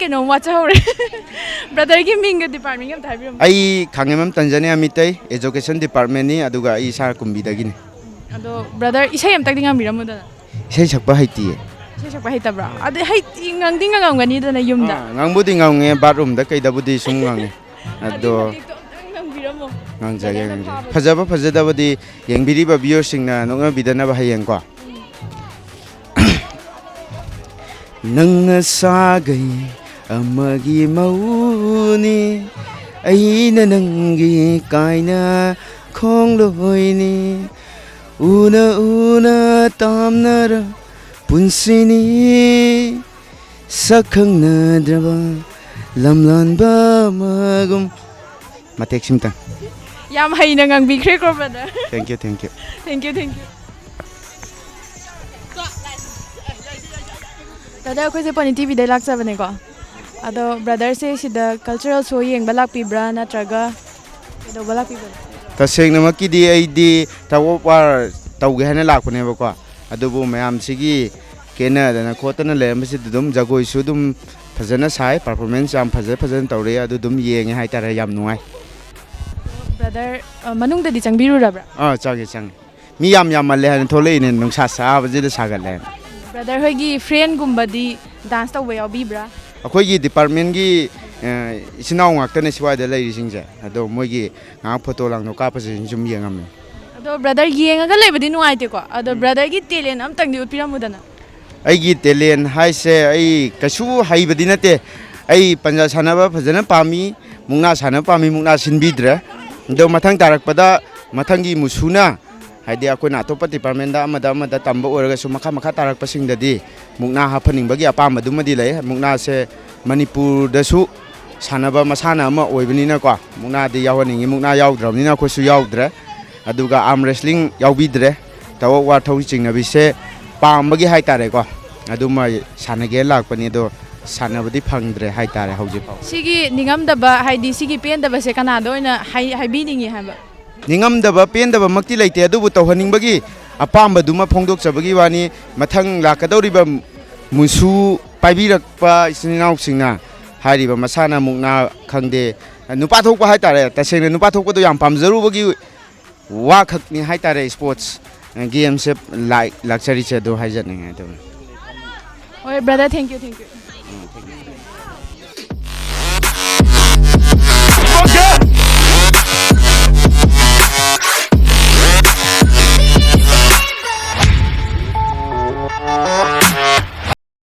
ꯅꯣꯡ ꯋꯥꯠꯆꯍꯧꯔꯦ꯫ ꯕ꯭ꯔꯗꯔꯒꯤ ꯃꯤꯡꯒ ꯗꯤꯄꯥꯔꯠꯃꯦꯟꯒ ꯑꯝꯇ ꯍꯥꯏꯕꯤꯔꯝꯃꯨ꯫ ꯑꯩ ꯈꯥꯡꯉꯦꯝꯕꯝ ꯇꯟꯖꯅꯤꯌꯥ ꯃꯤꯇꯩ, ꯑꯦꯖꯨꯀꯦꯁꯟ ꯗꯤꯄꯥꯔꯠꯃꯦꯟꯅꯤ, ꯑꯗꯨꯒ ꯑꯩ ꯏꯁꯥ ꯀꯨꯝꯕꯤꯗꯒꯤꯅꯤ꯫ ꯑꯗꯣ ꯕ꯭ꯔꯗꯔ, ꯏꯁꯩ ꯑꯝꯇꯪꯗꯤ ꯉꯪꯕꯤꯔꯝꯃꯨꯗꯅ꯫ ꯏꯁꯩ ꯁꯛꯄ ꯍꯩꯇꯤꯌꯦ꯫ ꯏꯁꯩ ꯁꯛꯄ ꯍꯩꯇꯕ꯭ꯔꯣ? ꯑꯗꯨ ꯍꯩ-, ꯉꯪꯗꯤ ꯉꯪꯉꯝꯒꯅꯤꯗꯅ ꯌꯨꯝꯗ꯫ ꯑꯥ, ꯉꯪꯕꯨꯗꯤ ꯉꯪꯉꯦ, ꯕꯥꯠꯔꯨꯝꯗ ꯀꯩꯗꯕꯨꯗꯤ ꯁꯨꯝ ꯉꯪꯉꯦ꯫ ꯑꯗꯣ ꯑꯗꯨꯏ ꯃꯇꯦꯛꯇꯣ ꯑꯝꯇꯪ ꯉꯪꯕꯤꯔꯝꯃꯣ꯫ ꯉꯥꯡꯖꯒꯦ, ꯕ꯭ꯔꯗꯔꯅ ꯉꯥꯡꯖꯒꯦ꯫ ꯐꯥꯕꯗꯣ꯫ ꯐꯖꯕ ꯐꯖꯗꯕꯗꯤ ꯌꯦꯡꯕꯤꯔꯤꯕ ꯚꯤꯌꯔꯁꯤꯡꯅ ꯅꯣꯛꯅꯕꯤꯗꯅꯕ ꯍꯌꯦꯡꯀꯣ꯫ ꯅꯪꯅ ꯁꯥꯒꯩ ꯑꯃꯒꯤ ꯃꯧꯅꯤ, ꯑꯩꯅ ꯅꯪꯒꯤ ꯀꯥꯏꯅ ꯈꯣꯡꯂꯣꯏꯅꯤ, ꯎꯅ ꯎꯅ ꯇꯥꯝꯅꯔ ꯄꯨꯟꯁꯤꯅꯤ, ꯁꯛ ꯈꯪꯅꯗ꯭ꯔꯕ ꯂꯝꯂꯥꯟꯕ ꯑꯃꯒꯨꯝ꯫ ꯃꯇꯦꯛꯁꯤꯝꯇꯪ꯫ ꯌꯥꯝ ꯍꯩꯅ ꯉꯥꯡꯕꯤꯈ꯭ꯔꯦꯀꯣ, brother. Thank you, thank you꯫ Thank you, thank you꯫ Brother, ꯑꯩꯈꯣꯏꯁꯦ ꯄꯣꯅꯤ ꯇꯤꯚꯤꯗꯩ ꯂꯥꯛꯆꯕꯅꯦꯀꯣ꯫ ꯑꯗꯣ ꯕ꯭ꯔꯗꯔꯁꯦ ꯁꯤꯗ ꯀꯜꯆꯔꯦꯜ ꯁꯣ ꯌꯦꯡꯕ ꯂꯥꯛꯄꯤꯕ꯭ꯔꯥ, ꯅꯠꯇ꯭ꯔꯒ ꯀꯩꯗꯧꯕ ꯂꯥꯛꯄꯤꯕꯅꯣ? ꯇꯁꯦꯡꯅꯃꯛꯀꯤꯗꯤ ꯑꯩꯗꯤ tug of war ꯇꯧꯒꯦ ꯍꯥꯏꯅ ꯂꯥꯛꯄꯅꯦꯕꯀꯣ꯫ ꯑꯗꯨꯕꯨ ꯃꯌꯥꯝꯁꯤꯒꯤ ꯀꯦꯅꯗꯅ ꯈꯣꯠꯇꯅ ꯂꯩꯔꯝꯕꯁꯤꯗ ꯑꯗꯨꯝ ꯖꯒꯣꯏꯁꯨ ꯑꯗꯨꯝ ꯐꯖꯅ ꯁꯥꯏ, ꯄꯔꯐꯣꯔꯃꯦꯟꯁ ꯌꯥꯝ ꯐꯖ ꯐꯖꯅ ꯇꯧꯔꯛꯑꯦ, ꯑꯗꯨ ꯑꯗꯨꯝ ꯌꯦꯡꯉꯦ ꯍꯥꯏꯇꯥꯔꯦ, ꯌꯥꯝ ꯅꯨꯡꯉꯥꯏ꯫ ꯕ꯭ꯔꯗꯔ, ꯑ, ꯃꯅꯨꯡꯗꯗꯤ ꯆꯪꯕꯤꯔꯨꯔꯕ꯭ꯔꯥ? ꯑꯥ, ꯆꯪꯉꯦ, ꯆꯪꯉꯦ꯫ ꯃꯤ ꯌꯥꯝ ꯌꯥꯝꯃꯜꯂꯦ ꯍꯥꯏꯅ ꯊꯣꯛꯂꯛꯏꯅꯦ, ꯅꯨꯡꯁꯥ ꯁꯥꯕꯁꯤꯗ ꯁꯥꯒꯠꯂꯦ ꯍꯥꯏꯅ꯫ ꯕ꯭ꯔꯗꯔ ꯍꯣꯏꯒꯤ ꯐ꯭ꯔꯦꯟꯒꯨꯝꯕꯗꯤ ꯗꯥꯟꯁ ꯇꯧꯕ ꯌꯥꯎꯕꯤꯕ꯭ꯔꯥ? ꯑꯩꯈꯣꯏꯒꯤ ꯗꯤꯄꯥꯔꯠꯃꯦꯟꯒꯤ, ꯑ, ꯏꯆꯤꯟ ꯏꯅꯥꯎ ꯉꯥꯛꯇꯅꯦ ꯁ꯭ꯋꯥꯏꯗ ꯂꯩꯔꯤꯁꯤꯡꯁꯦ, ꯑꯗꯣ ꯃꯣꯏꯒꯤ ꯉꯥꯏꯍꯥꯛ ꯐꯣꯇꯣ ꯂꯥꯡꯗꯣ ꯀꯥꯞꯄꯁꯤꯡ ꯁꯨꯝ ꯌꯦꯡꯉꯝꯃꯤ꯫ ꯑꯗꯣ ꯕ꯭ꯔꯗꯔ, ꯌꯦꯡꯉꯒ ꯂꯩꯕꯗꯤ ꯅꯨꯡꯉꯥꯏꯇꯦꯀꯣ, ꯑꯗꯣ ꯎꯝ꯫ ꯕ꯭ꯔꯗꯔꯒꯤ ꯇꯦꯂꯦꯟ ꯑꯝꯇꯪꯗꯤ ꯎꯠꯄꯤꯔꯝꯃꯨꯗꯅ꯫ ꯑꯩꯒꯤ ꯇꯦꯂꯦꯟ ꯍꯥꯏꯁꯦ ꯑꯩ ꯀꯩꯁꯨ ꯍꯩꯕꯗꯤ ꯅꯠꯇꯦ꯫ ꯑꯩ ꯄꯟꯖꯥ ꯁꯥꯟꯅꯕ ꯐꯖꯅ ꯄꯥꯝꯃꯤ, ꯃꯨꯛꯅꯥ ꯁꯥꯟꯅꯕ ꯄꯥꯝꯃꯤ, ꯃꯨꯛꯅꯥ ꯁꯤꯟꯕꯤꯗ꯭ꯔꯦ꯫ ꯑꯗꯣ ꯃꯊꯪ ꯇꯥꯔꯛꯄꯗ ꯃꯊꯪꯒꯤ ꯃꯨꯁꯨꯅ, ꯍꯥꯏꯗꯤ ꯑꯩꯈꯣꯏꯅ ꯑꯇꯣꯞꯄ ꯗꯤꯄꯥꯔꯠꯃꯦꯟꯗ ꯑꯃꯗ ꯑꯃꯗ ꯇꯝꯕ ꯑꯣꯏꯔꯒꯁꯨ ꯃꯈꯥ ꯃꯈꯥ ꯇꯥꯔꯛꯄꯁꯤꯡꯗꯗꯤ ꯃꯨꯛꯅꯥ ꯍꯥꯞꯍꯟꯅꯤꯡꯕꯒꯤ ꯑꯄꯥꯝꯕꯗꯨꯃꯗꯤ ꯂꯩ꯫ ꯃꯨꯛꯅꯥꯁꯦ ꯃꯅꯤꯄꯨꯔꯗꯁꯨ ꯁꯥꯟꯅꯕ ꯃꯁꯥꯟꯅ ꯑꯃ ꯑꯣꯏꯕꯅꯤꯅꯀꯣ, ꯃꯨꯛꯅꯥꯗꯤ ꯌꯥꯎꯍꯟꯅꯤꯡꯉꯤ꯫ ꯃꯨꯛꯅꯥ ꯌꯥꯎꯗ꯭ꯔꯕꯅꯤꯅ ꯑꯩꯈꯣꯏꯁꯨ ꯌꯥꯎꯗ꯭ꯔꯦ꯫ ꯑꯗꯨꯒ ꯑꯥꯔꯝ ꯔꯦꯁꯂꯤꯡ ꯌꯥꯎꯕꯤꯗ꯭ꯔꯦ꯫ ꯇꯋꯥ ꯋꯥ ꯊꯧꯔꯤ ꯆꯤꯡꯅꯕꯤꯁꯦ ꯄꯥꯝꯕꯒꯤ ꯍꯥꯏꯇꯥꯔꯦꯀꯣ, ꯑꯗꯨꯃ ꯁꯥꯟꯅꯒꯦ ꯂꯥꯛꯄꯅꯤ, ꯑꯗꯣ ꯁꯥꯟꯅꯕꯗꯤ ꯐꯪꯗ꯭ꯔꯦ ꯍꯥꯏꯇꯥꯔꯦ ꯍꯧꯖꯤꯛ ꯐꯥꯎ꯫ ꯁꯤꯒꯤ ꯅꯤꯡꯉꯝꯗꯕ, ꯍꯥꯏꯗꯤ ꯁꯤꯒꯤ ꯄꯦꯟꯗꯕꯁꯦ ꯀꯅꯥꯗ ꯑꯣꯏꯅ ꯍꯥꯏ-, ꯍꯥꯏꯕꯤꯅꯤꯡꯉꯤ ꯍꯥꯏꯕ? ꯅꯤꯡꯉꯝꯗꯕ, ꯄꯦꯟꯗꯕꯃꯛꯇꯤ ꯂꯩꯇꯦ, ꯑꯗꯨꯕꯨ ꯇꯧꯍꯟꯅꯤꯡꯕꯒꯤ ꯑꯄꯥꯝꯕꯗꯨꯃ ꯐꯣꯡꯗꯣꯛꯆꯕꯒꯤ ꯋꯥꯅꯤ꯫ ꯃꯊꯪ ꯂꯥꯛꯀꯗꯧꯔꯤꯕ ꯃꯨꯁꯨ ꯄꯥꯏꯕꯤꯔꯛꯄ ꯏꯆꯤꯟ ꯏꯅꯥꯎꯁꯤꯡꯅ ꯍꯥꯏꯔꯤꯕ ꯃꯁꯥꯟꯅ ꯃꯨꯛꯅꯥ ꯈꯪꯗꯦ, ꯅꯨꯄꯥ ꯊꯣꯛꯄ ꯍꯥꯏꯇꯥꯔꯦ, ꯇꯁꯦꯡꯅ ꯅꯨꯄꯥ ꯊꯣꯛꯄꯗꯣ ꯌꯥꯝ ꯄꯥꯝꯖꯔꯨꯕꯒꯤ ꯋꯥꯈꯛꯅꯤ ꯍꯥꯏꯇꯥꯔꯦ, ꯏꯁꯄꯣꯔꯠꯁ ꯒꯦꯝꯁꯦ ꯂꯥꯛꯆꯔꯤꯁꯦ ꯑꯗꯨ ꯍꯥꯏꯖꯅꯤꯡꯉꯦ ꯑꯗꯨꯝ꯫ ꯍꯣꯏ, brother, thank you, thank you.